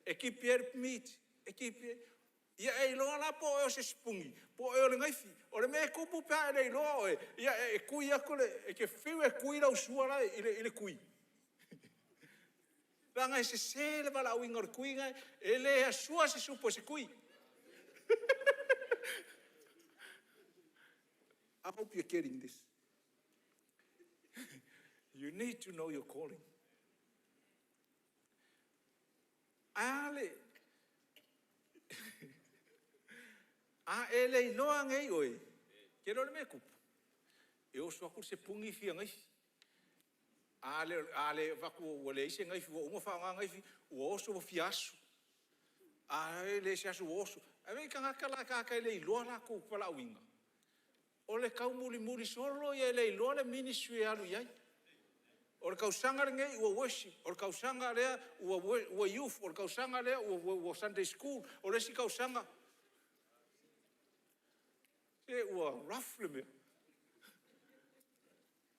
e tipi ai le meat, e tipi ai. Ia e iloa la po o oe o se sipuni po o oe o le naifi. O le mea e tupu pe a e le iloa oe, ia e tui atu le… e te fiu e tui lau sua la e i le tui, leaga e sese le valaauina o le tui lena, e le asua se supo i se tui. I hope you are getting this. You need to know your calling. Ae a le… a e le iloa nei oe, e te iloa le mea e tupu? E oso atu le sipuni fia naifi. A le avatu ua leai se naifi ua uma faaaoga naifi, ua oso ua fia asu. A leai se asu ua oso. Ae vaai i tagata la, tagata e le iloa lo latou valaauina. O le taumulimuli solo ia e le iloa le ministry e alu i ai. O le tausaga lenei ua worship, o le tausaga lea ua youth, o le tausaga lea ua Sunday School, o le isi tausaga… Se ua rough le mea.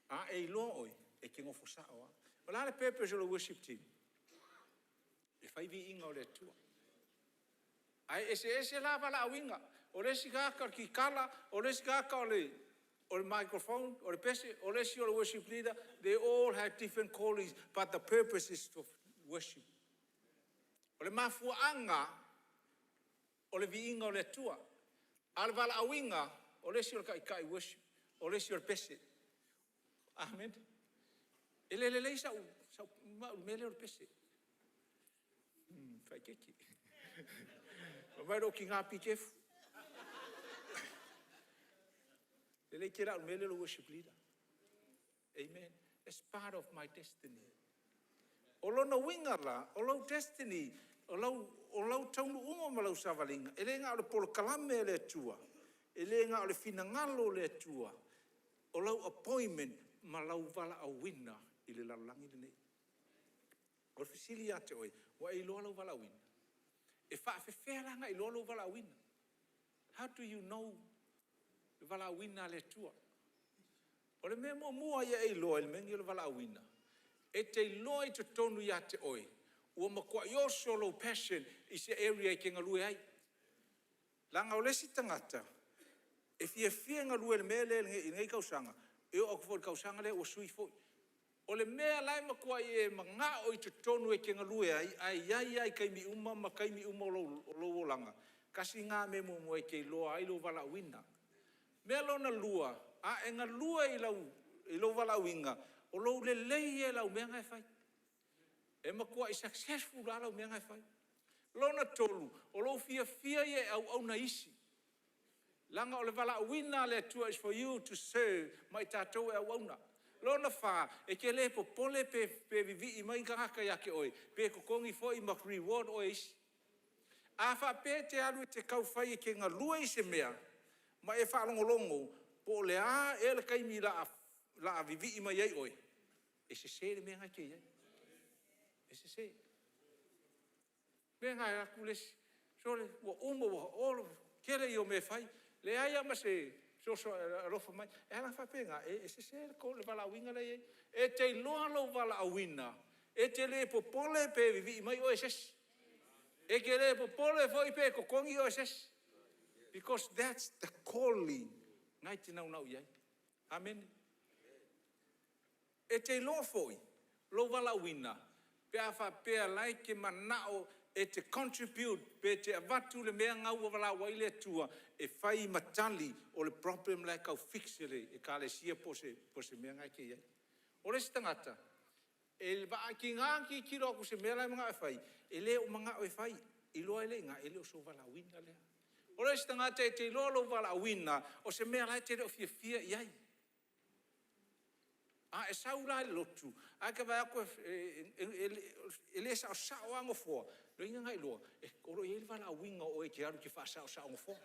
A e iloa oe, e te nofo sao lava. O le a le purpose o le worship team? E fai viiga o le Atua. Ae eseese la valaauina. O le isi tagata o le kitara, o le isi tagata o le microphone o le pese, o le isi o le worship leader. They all have different callings but the purpose is to worship. O le mafuaaga o le viiga o le Atua. A o le valaauina, o le isi o le taitai worship, o le isi o le pese. Amene. E le lelei sau au i le mea lea o le pese. Faaeteete. Fai mai lou tina, be careful. E lelei tele au i le mea lea o le worship leader. Amen. It's part of my destiny. O lona uiga la, o lou destiny, o lau taunuuga ma lau savaliga, e le na o le polokalame a le Atua, e le na o le finagalo o le Atua, o lau appointment ma lau valaauina i le lalolagi lenei. O le fesili ia te oe, ua e iloa lou valaauina? E faapefea la ona e iloa lou valaauina? How do you know le valaauina a le Atua? O le mea muamua ia e iloa i le mea lenei o le valaauina, e te iloa i totonu ia te oe ua matuai oso lou passion i se area e te galue ai. Leaga o le isi tagata, e fiafia e galue i le mea lea i lenei tausaga, e oo atu foi i le tausaga lea ua sui foi. O le mea la e matuai e manao i totonu e te galue ai, ae i ai lava i taimi uma ma taimi uma o lou olaga, tasi lena mea muamua e te iloa ai lou valaauina. Mea lona lua, a e galue i lou valaauina, o lou lelei ia i lau mea na e fai. E matuai successful lava lau mea na e fai. Lona tolu, o lou fiafia ia e auauna i isi, leaga o le valaauina a le Atua is for you to serve ma i tatou e auauna. Lona fa, e te le popole pe vivii mai ni tagata ia te oe, pe totogi foi ma reward oe e isi. A faapea e te alu e te tau fai e te galue i se mea ma e faalogologo po o le a ea le taimi o le a vivii mai ai oe, e sese le mea lena e te i ai. E sese. O le mea lena e alu atu le isi, sole, ua uma ua tele ia o mea e fai, leai lava ma se fesoasoani e alofa mai. E ala ona faapena, e sese le valaauina la e i ai. E te iloa lou valaauina, e te le popole pe vivii mai oe e se isi. E te le popole foi pe totogi oe e se isi. Because that's the calling lena e te naunau i ai. Amene. E te iloa foi lou valaauina pe a faapea o la e te manao e te contribute pe te avatu le mea lena ua valaau ai le Atua e fai ma tali o le problem la e tau fix e le Ekalesia po o se mea lena e te i ai. O le isi tagata, e tiga ona tilotilo atu i se mea la e manao e fai, e le o manao e fai, iloa ai lea i ina e le o sou valaauina lea. O le isi tagata e te iloa lou valaauina o se mea la e te le o fiafia i ai. A e sau la i le lotu ae te vaai atu e le saosao lava nofoa, lona uiga na iloa o lo o i ai le valaauina o oe e te alu e te faasaosao nofoa.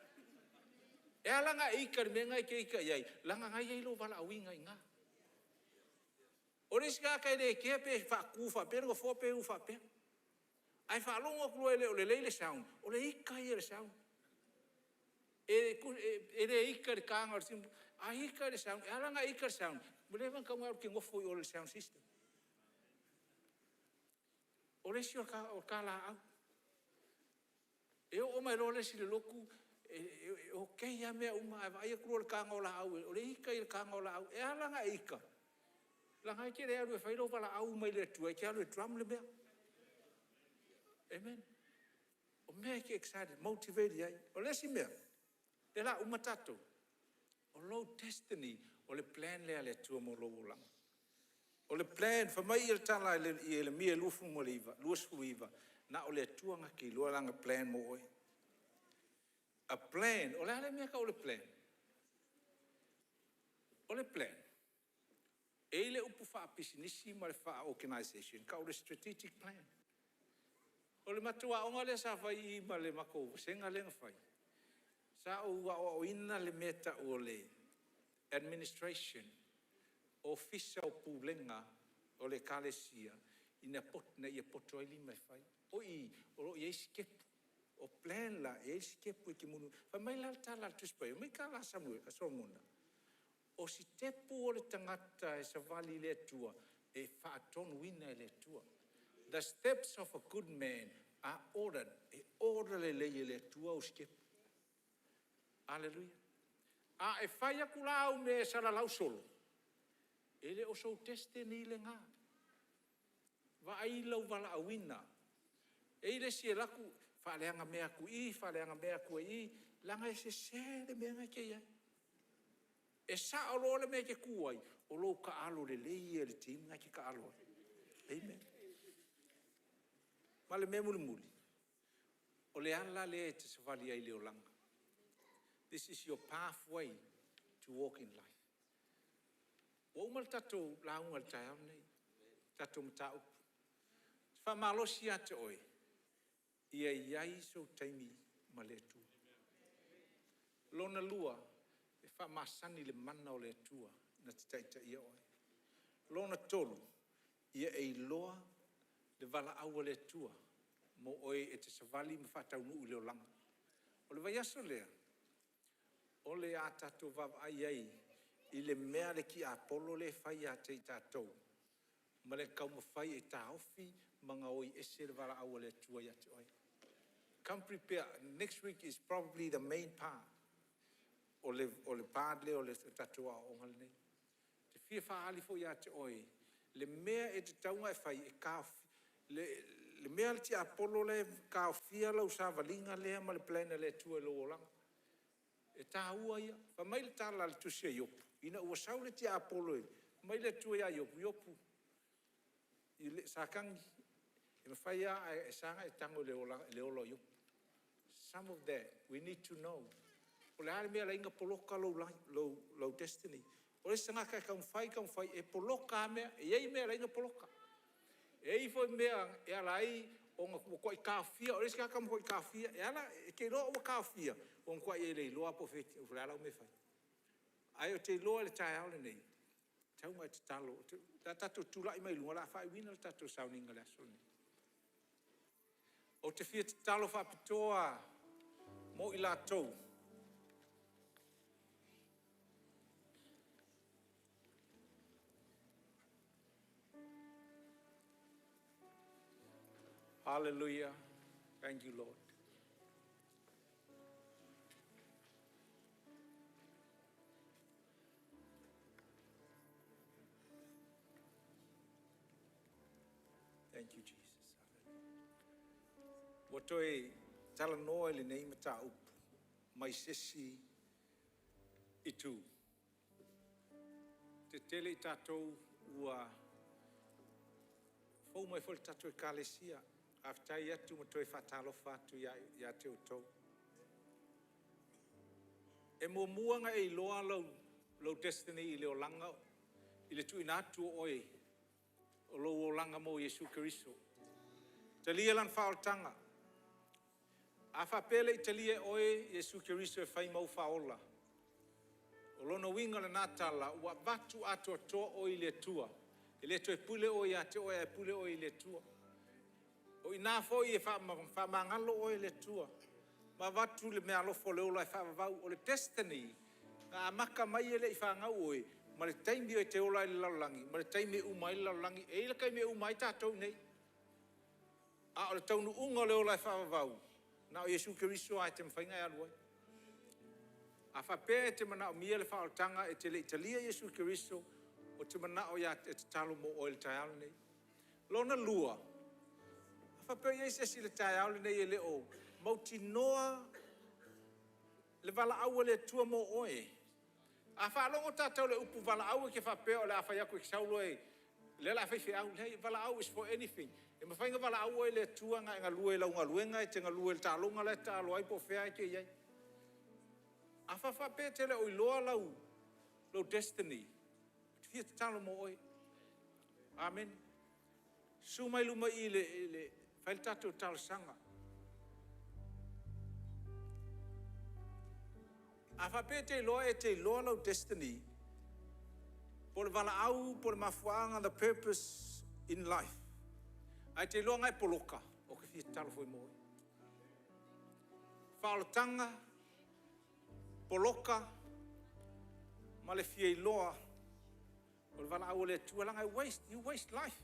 E ala ona e ita i le mea lena e te ita i ai, leaga o lena e i ai lou valaauina i ina. O le isi tagata e le kea pe faatu faapea le nofoa pe u faapea, ae faalogo atu loa e le o lelei le sound, o le ita ia i le sound. E le ita i le taina o le simu, ae ita i le sound. E ala ona e ita i le sound, ua leva ona tatau ona e alu e te nofo i o i le sound system. O le isi o ta laau. E oo mai loa le isi i le lotu, e okei lava mea uma, ae vaai atu loa i le taina o laau, o le ita ia i le taina o laau. E ala ona e ita, leaga e te le alu e fai lou valaau mai le Atua, e te alu e drum le mea. Amen. O mea e te excite, motivate ai. O le isi mea, lea o le a uma tatou, o lou destiny, o le plan lea a le Atua mo lou olaga. O le plan, fai mai le tala i Ieremia 29, na o le Atua na te iloa Lana plan mo oe. A plan, o le a le mea e tau o le plan? O le plan, e i ai le upu faapisinisi ma le faa-organization e tau o le strategic plan. O le matou aoga lea sa fai i i ma le matou vasega lea na fai, sa ou aoaoina le mea e tau o le Administration, Ofisa o Pulega o le Ekalesia ina ia poto ai lima e fai. O i o lo o i ai sitepu. O plan la, e i ai sitepu e te mulimuli. Fai mai la le tala a le Tusi Paia, fai mai le tala a Solomona, o sitepu o le tagata e savali i le Atua e faatonuina e le Atua. The steps of a good man are ordered, e order lelei e le Atua au sitepu. Aleluia. A e fai atu la au mea e salalau solo, e le o sou destiny lena. Vaai lou valaauina. E i ai le isi e alu atu faaleaga mea atu i i, faaleaga mea atu i i, leaga e sese le mea lena e te i ai. E sao loa le mea e te tu ai, o lou taalo lelei ia i le team lena e te taalo ai. Amen. Ma le mea mulimuli, o le ala lea e te savali ai i le olaga. This is your pathway to walk in life. Ua uma le tatou lauga i le taeao lenei, le tatou mataupu. Ou te faamalosi ia te oe, ia i ai sou taimi ma le Atua. Lona lua, e faamasani i le mana o le Atua na te taitaia oe. Lona tolu, ia e iloa le valaau a le Atua mo oe e te savali ma faataunuu i le olaga. O le vaiaso lea, o le a tatou vaavaai ai i le mea a le tiapolo lea e fai ia te i tatou ma le taumafai e taofi ma gaoi ese le valaau a le Atua ia te oe. Come prepared, next week is probably the main part o le part lea o le tatou aoaoga lenei. E te fia faaali foi ia te oe le mea e tatau ona e fai e taofi le mea a le tiapolo la e taofia lau savaliga lea ma le plan a le Atua i lou olaga. E taua ia. Fai mai le tala a le tusi a Iopu, ina ua sau le tiapolo, fai mai le Atua ia Iopu, “Iopu, Satani, e mafai lava ae sa ona e tago i le ola o Iopu.” Some of that we need to know. Po o le a le mea e ala ai ona poloka lou destiny. O le isi tagata e taumafai taumafai e poloka lava mea. E i ai mea e ala ai ona poloka. E i ai foi mea e ala ai ona matuai taofia. O le isi tagata e matuai taofia. E ala, e te iloa ua taofia ua matuai e le iloa lava po o le a lau mea e fai. Ae ou te iloa i le taeao lenei, e tatau ona e tatalo. O le a tatou tulai mai luga o le a faaiuina le tatou sauniga i le aso lenei. Ou te fia tatalo faapitoa mo i latou Hallelujah, thank you Lord. Thank you Jesus. Ua toe talanoa i lenei mataupu mai se isi itu. E tetele i tatou ua fou mai foi i le tatou Ekalesia. Faafetai atu ma toe faatalofa atu ia te outou. E muamua ona e iloa lou destiny i le olaga I le tuuina atu o oe o lou olaga mo Iesu Keriso. Talia Lana faaolataga. A faapea e le i talia e oe Iesu Keriso e fai ma ou faaola, o lona uiga o lena tala, ua avatu atoatoa oe i le Atua. E le toe pule oe ia te oe, ae pule oe i le Atua. O i ina foi e faamagalo oe e le Atua ma avatu le meaalofa o le ola e faavavau. O le destiny, na amata mai e le i fanau oe, ma le taimi e te ola ai i le lalolagi, ma le taimi e uma ai le lalolagi. E i ai le taimi e uma ai tatou i inei. A o le taunuuga o le ola e faavavau, na o Iesu Keriso lava e te mafai ona e alu ai. A faapea e te manaomia le faaolataga e te le i talia Iesu Keriso, ou te manao e tatalo mo oe i le taeao lenei. Lona lua, a faapea o i ai se asi i le taeao lenei e le o mautinoa le valaau a le Atua mo oe. A faalogo tatou i le upu valaau e te faapea o le a fai atu e te sau loa o lea o le a faifeau. Leai, valaau is for anything. E mafai ona valaau oe e le Atua na e galue i lau galuega, e te galue i le taaloga la e te taalo ai po o fea lava e te i ai. A faapea e te le o iloa lou destiny, ou te fia tatalo mo oe. Amene. Susu mai luma i i e fai le tatou talosaga. A faapea e te iloa e te iloa lou destiny, po o le valaau po o le mafuaaga, the purpose in life, ae e te iloa na e poloka, ou te fia tatalo foi mo oe. Faaolataga, poloka ma le fia iloa o le valaau a le Atua leaga e waste, you waste life.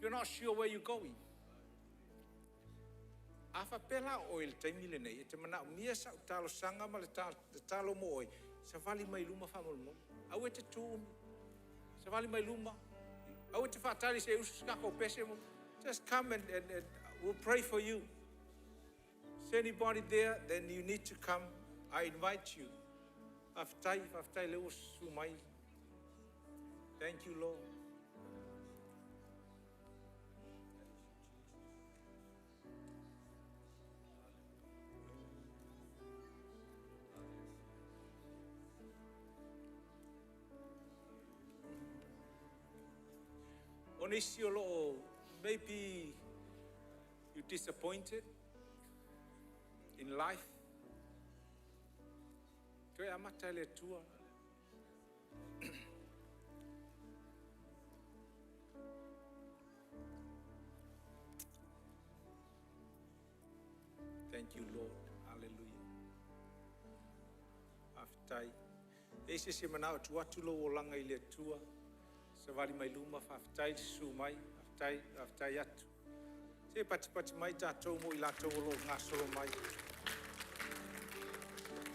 You're not sure where you going. A faapea la o oe i le taimi lenei e te manaomia sau talosaga ma le tatalo mo oe, savali mai i luma faamolemole. Aua e te tu umi. Savali mai luma. Aua e te faatali se i usu se tatou pese. Just come and we'll pray for you. Is anybody there? Then you need to come. I invite you. Faafetai, faafetai o lea ua susu mai. Thank you, Lord. O nisi o lo o, maybe you disappointed in life. Toe amata e le Atua. Thank you, Lord. Hallelujah. Faafetai. E i ai se isi e manao e tuu atu lou olaga i le Atua, savali mai luma, faafetai le susu mai, faafetai, faafetai atu. Se patipati mai tatou mo i latou o lo o gasolo mai.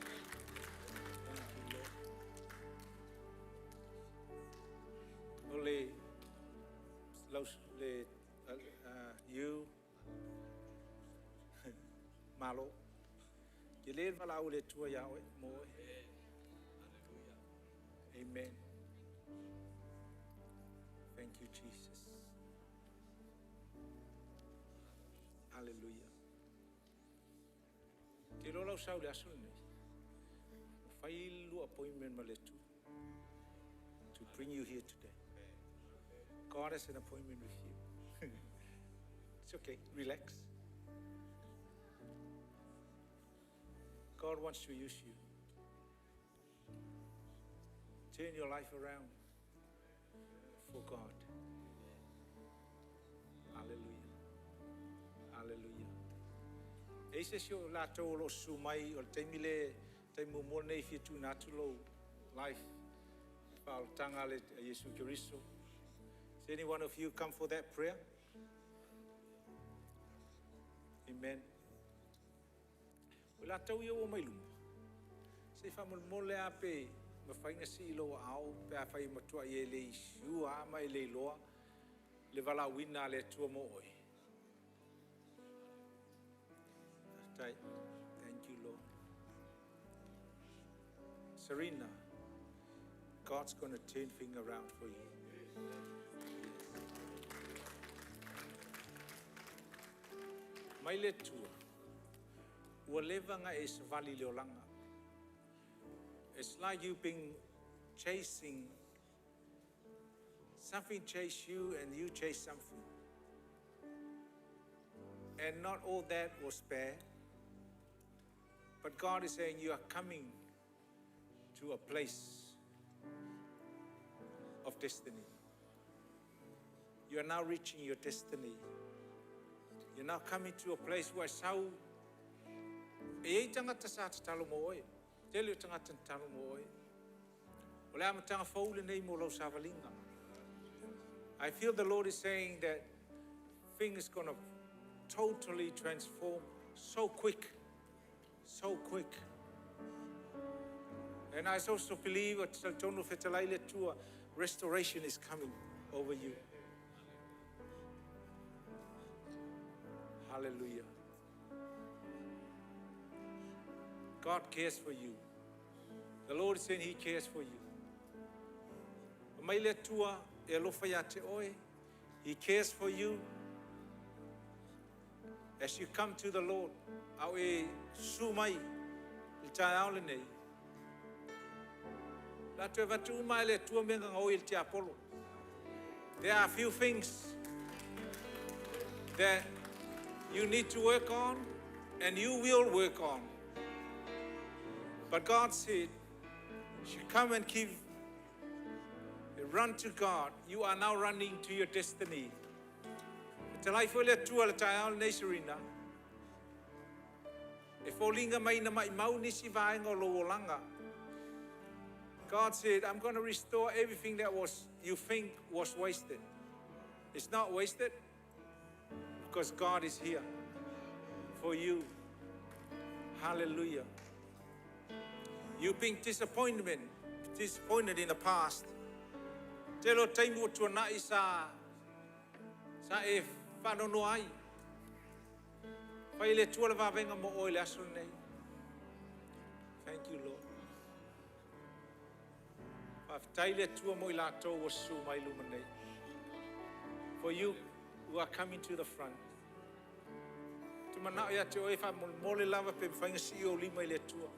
Thank you, Lord. O le, lau, le, you, malo. Tele le valaau a le Atua ia oe, mo oe. Amen. Thank you, Jesus. Hallelujah. Te iloa lau sau i le aso lenei, ua fai le lua appointment ma le Atua to bring you here today. God has an appointment with you. It's okay. Relax. God wants to use you. Turn your life around for God. Hallelujah. Hallelujah. E i ai se isi o latou o lo o susu mai o le taimi le taimi muamua lenei e fia tuuina atu lou life faaolataga a le Iesu Keriso. Is any one of you come for that prayer? Amen. O i latou ia ua mai luma, se i faamolemole lava pe mafai ona sii lou aao pe afai e matuai e le i sure lava ma e le iloa le valaauina a le Atua mo oe. Faafetai. Thank you, Lord. Serena, God's going to turn things around for you. Yes. Mai le Atua, ua leva ona e savali i le olaga. It's like you've been chasing Something chased you and you chased something. And not all that was bad. But God is saying you are coming to a place of destiny. You are now reaching your destiny. You're now coming to a place where sau e iai tagata sa tatalo mo oe. Tele o tagata na tatalo mo oe. O le amataga fou lenei mo lau savaliga. I feel the Lord is saying that thing is going to totally transform so quick. So quick. And I also believe, o te talitonu fetalai le Atua, restoration is coming over you. Hallelujah. God cares for you. The Lord is saying He cares for you. Mai le Atua e alofa ia te oe. He cares for you. As you come to the Lord, a o e susu mai i le taeao lenei, o le a toe avatu uma e le Atua mea gagaoi i le tiapolo. There are a few things that you need to work on and you will work on. But God said, you come and give, run to God. You are now running to your destiny. Fetalai foi le Atua le taeao lenei Serena. E foliga mai na maimau nisi vaega o lou olaga. God said, I'm going to restore everything that was you think was wasted. It's not wasted because God is here for you. Hallelujah. You've been disappointment, disappointed in the past. Tele o taimi ua tuanai sa sa e faanoanoa ai. Fai e le Atua le vavega mo oe i le aso lenei. Thank you, Lord. Faafetai le Atua mo i latou ua susu mai i luma nei. For you who are coming to the front. Ou te manao ia te oe faamolemole lava pe mafai ona sii ou lima i le Atua.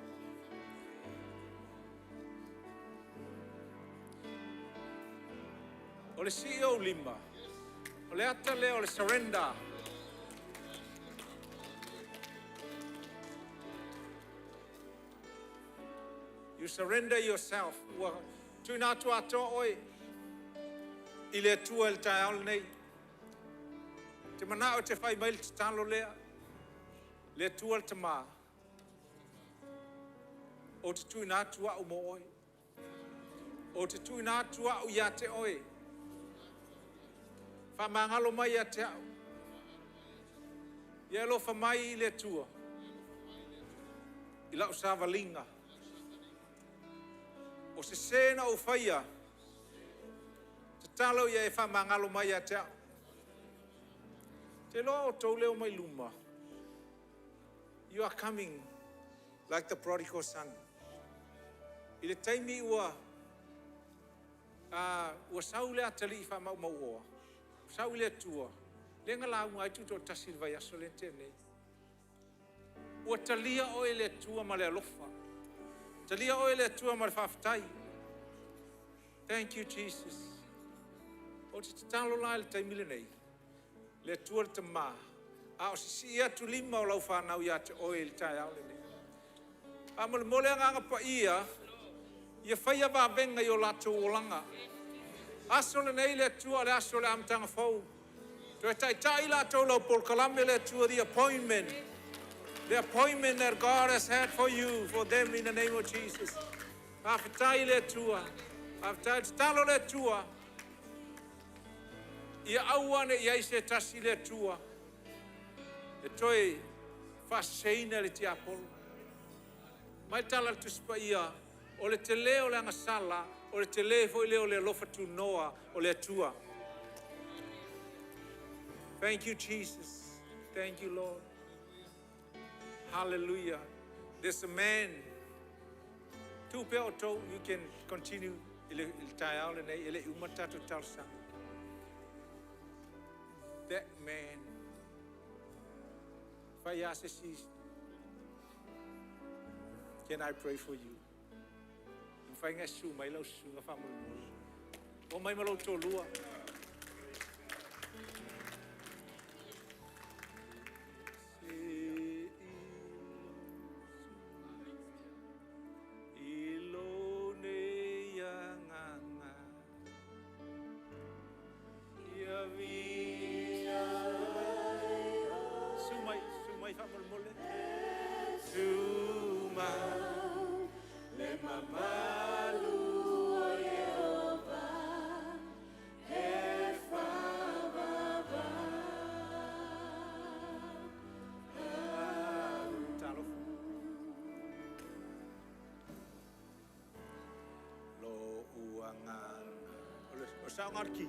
O le sii o ou lima, o le ata lea o le surrender. You surrender yourself. Ua tuuina atu atoa oe i le Atua i le taeao lenei. Ou te manao e te fai mai le tatalo lea, Le Atua le Tama, ou te tuuina atu au mo oe. Ou te tuuina atu au ia te oe. Faamagalo mai ia te au. Ia alofa mai le Atua i lau savaliga. O se sē na ou faia, tatalo ia e faamagalo mai ia te au. Te iloa outou lea e omai i luma, you are coming like the prodigal son. I le taimi ua, ua sau le atalii faamaumauoa, ua sau i le Atua, lea na lauga ai Tutoatasi i le vaiaso lea na tea nei. Ua talia oe e le Atua ma le alofa. Talia oe e le Atua ma le faafetai. Thank you Jesus. Ou te tatalo la i le taimi lenei, le Atua le Tama, a o sisii atu lima o lau fanau ia te oe i le taeao lenei. Faamolemole Agaga Paia, ia faia vavega i o latou olaga. Aso lenei le Atua o le aso o le amataga fou. Toe taitai latou i lau polokalame le Atua, the appointment, the appointment that God has had for you, for them in the name of Jesus. Faafetai i le Atua. Faafetai. Tatalo le Atua. Ia aua ne i i ai se tasi le Atua e toe faaseseina e le tiapolo. Mai le tala a le Tusi Paia, O le tele o le agasala, o le tele foi lea o le alofa tunoa o le Atua. Thank you, Jesus. Thank you, Lord. Hallelujah. There's a man. Tuu pea outou, you can continue i le, i le taeao lenei, e le i uma le tatou talosaga. That man. Fai lava se isi. Can I pray for you? E mafai ona e susu mai lau susuga faamolemole. O mai ma lou toalua. Ki.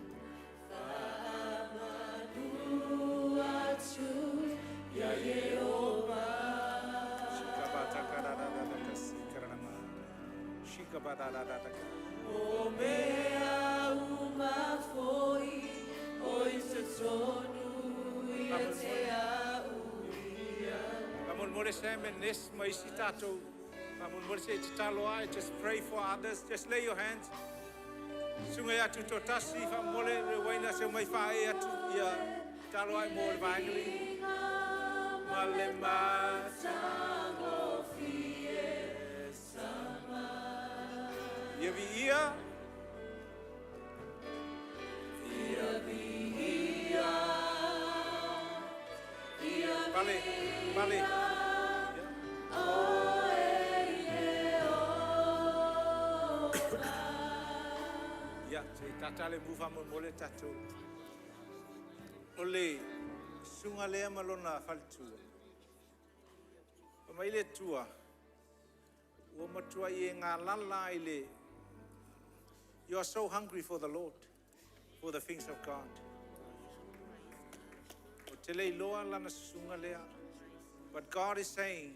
O mea uma foi o i te tonu ia te au ia. Faamolemole Sam and Ness ma isi tatou. Faamolemole se i tatalo ai. Just pray for others. Just lay your hands. Sunga ia tu tasi faamolemole le waina se mai faae atu ia talo ai mo le vaega li. Ma le Ia vi ia. Ia vi ia. Ia Pale, pale. Oe Ieova. Ia, se i tata le mu faamolemole tatou. O le suga lea ma lona faletua. Pa mai le tua, ua matua i e ngā lala i le. You are so hungry for the Lord, for the things of God. O te leiloa lana susuga lea. But God is saying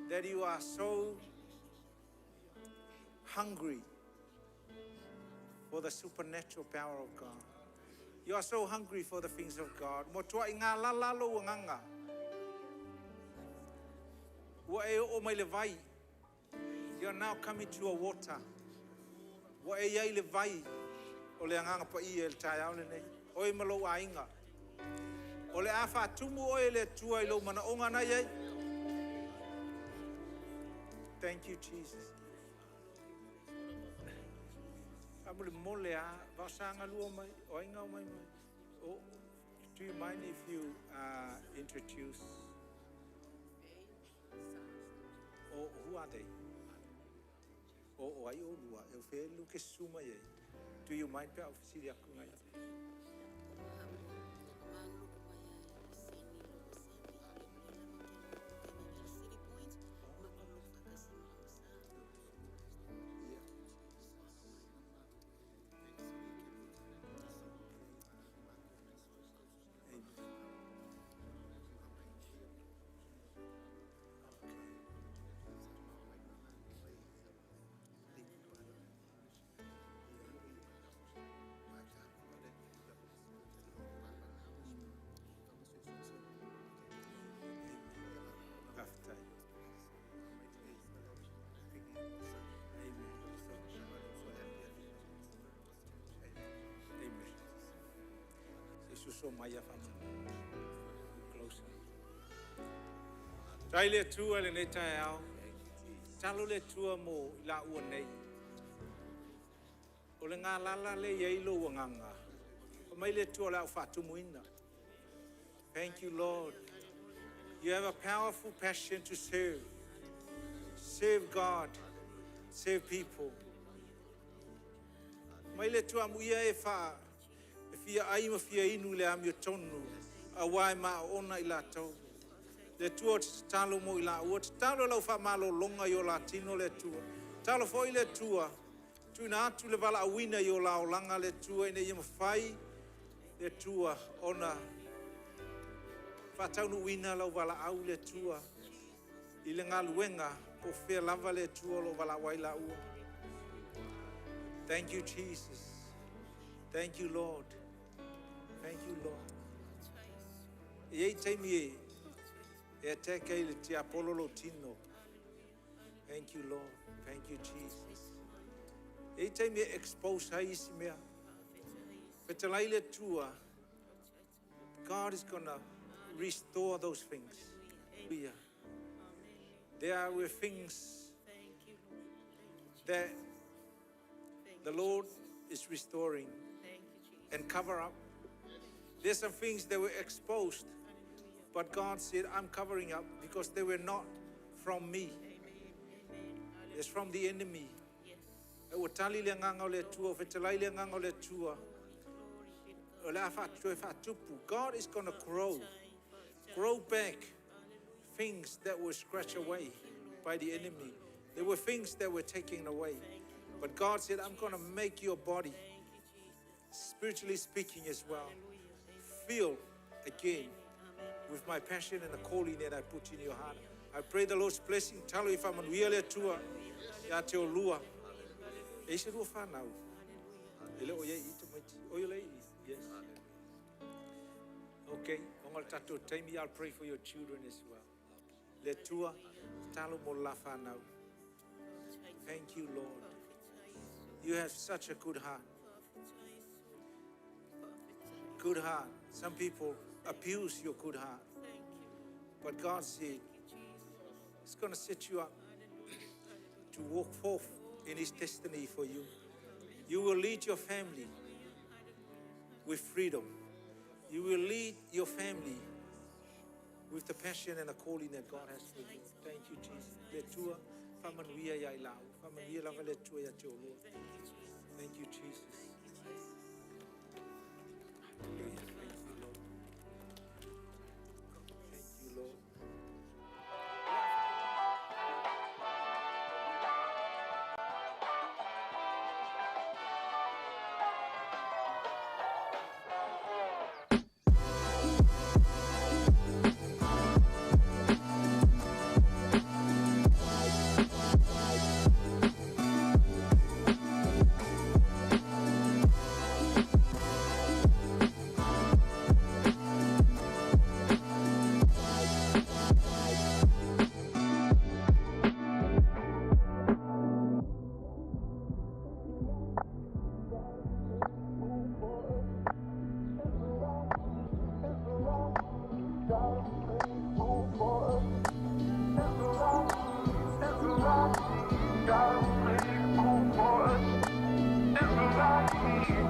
that you are so hungry for the supernatural power of God. You are so hungry for the things of God. Mo tua i ngā lala lo ua nganga. Ua e o mai le vai. You are now coming to a water. Ua e iai le vai o le anganga pa ia le tai au nei. Oe ma lou ainga. O le a whaatumu oe le tua i lou mana onga na iai. Thank you, Jesus. Amule mole a, vaosanga lua mai, o ainga o mai mai. Oh, do you mind if you introduce? Oh, who are they? O o ai o lua, e o whelu ke suma iai. Do you mind pe au fisiri aku ngai? Amen. Amen. Se suso mai a whama. Closer. Tai le tua le nei tai au. Talo le tua mo i la ua nei. O le ngā lala le iei lo ua nganga. O mai le tua le au whaatumuina. Thank you, Lord. You have a powerful passion to serve. Serve God. Serve people. Mai le tua mu ia e wha, e fia ai ma fia inu le amio tonu, a wai ma ona i la tau. Le tua o te talo mo i la ua, te talo lau wha malo longa i o la tino le tua. Talo fo i le tua, tuna atu le wala awina i o la olanga le tua, ina ia mawhai le tua ona whataunu wina lau wala au le tua. I le ngā luenga, ko whea lava le tua lo wala wai la ua. Thank you, Jesus. Thank you, Lord. Thank you, Lord. E ei taimi e, e ateka i le tia polo lo tino. Thank you, Lord. Thank you, Jesus. E i taimi e expose ai isi mea. Fetalai le Atua, God is gonna restore those things. Hallelujah. There were things that the Lord is restoring and cover up. There's some things that were exposed, but God said, I'm covering up because they were not from me. It's from the enemy. E ua tali le agaga o le Atua, fetalai le agaga o le Atua. O le a faatoe faatupu. God is going to grow back things that were scratched away by the enemy. There were things that were taken away. But God said, I'm going to make your body, spiritually speaking as well, feel again with my passion and the calling that I put in your heart. I pray the Lord's blessing. Talo i whamanuia le Atua, ia te o lua. E se lua whanau. E le o iai i te maiti. O i le i. Yes. Okay. O ngā tātou taimi, I'll pray for your children as well. Le Atua, talo mo la whanau. Thank you, Lord. You have such a good heart. Good heart. Some people abuse your good heart. But God said, He's going to set you up to walk forth in His destiny for you. You will lead your family with freedom. You will lead your family with the passion and the calling that God has for you. Thank you, Jesus. Le Atua, whamanuia ia i lau. Whamanuia lava le Atua ia te olua. Thank you, Jesus.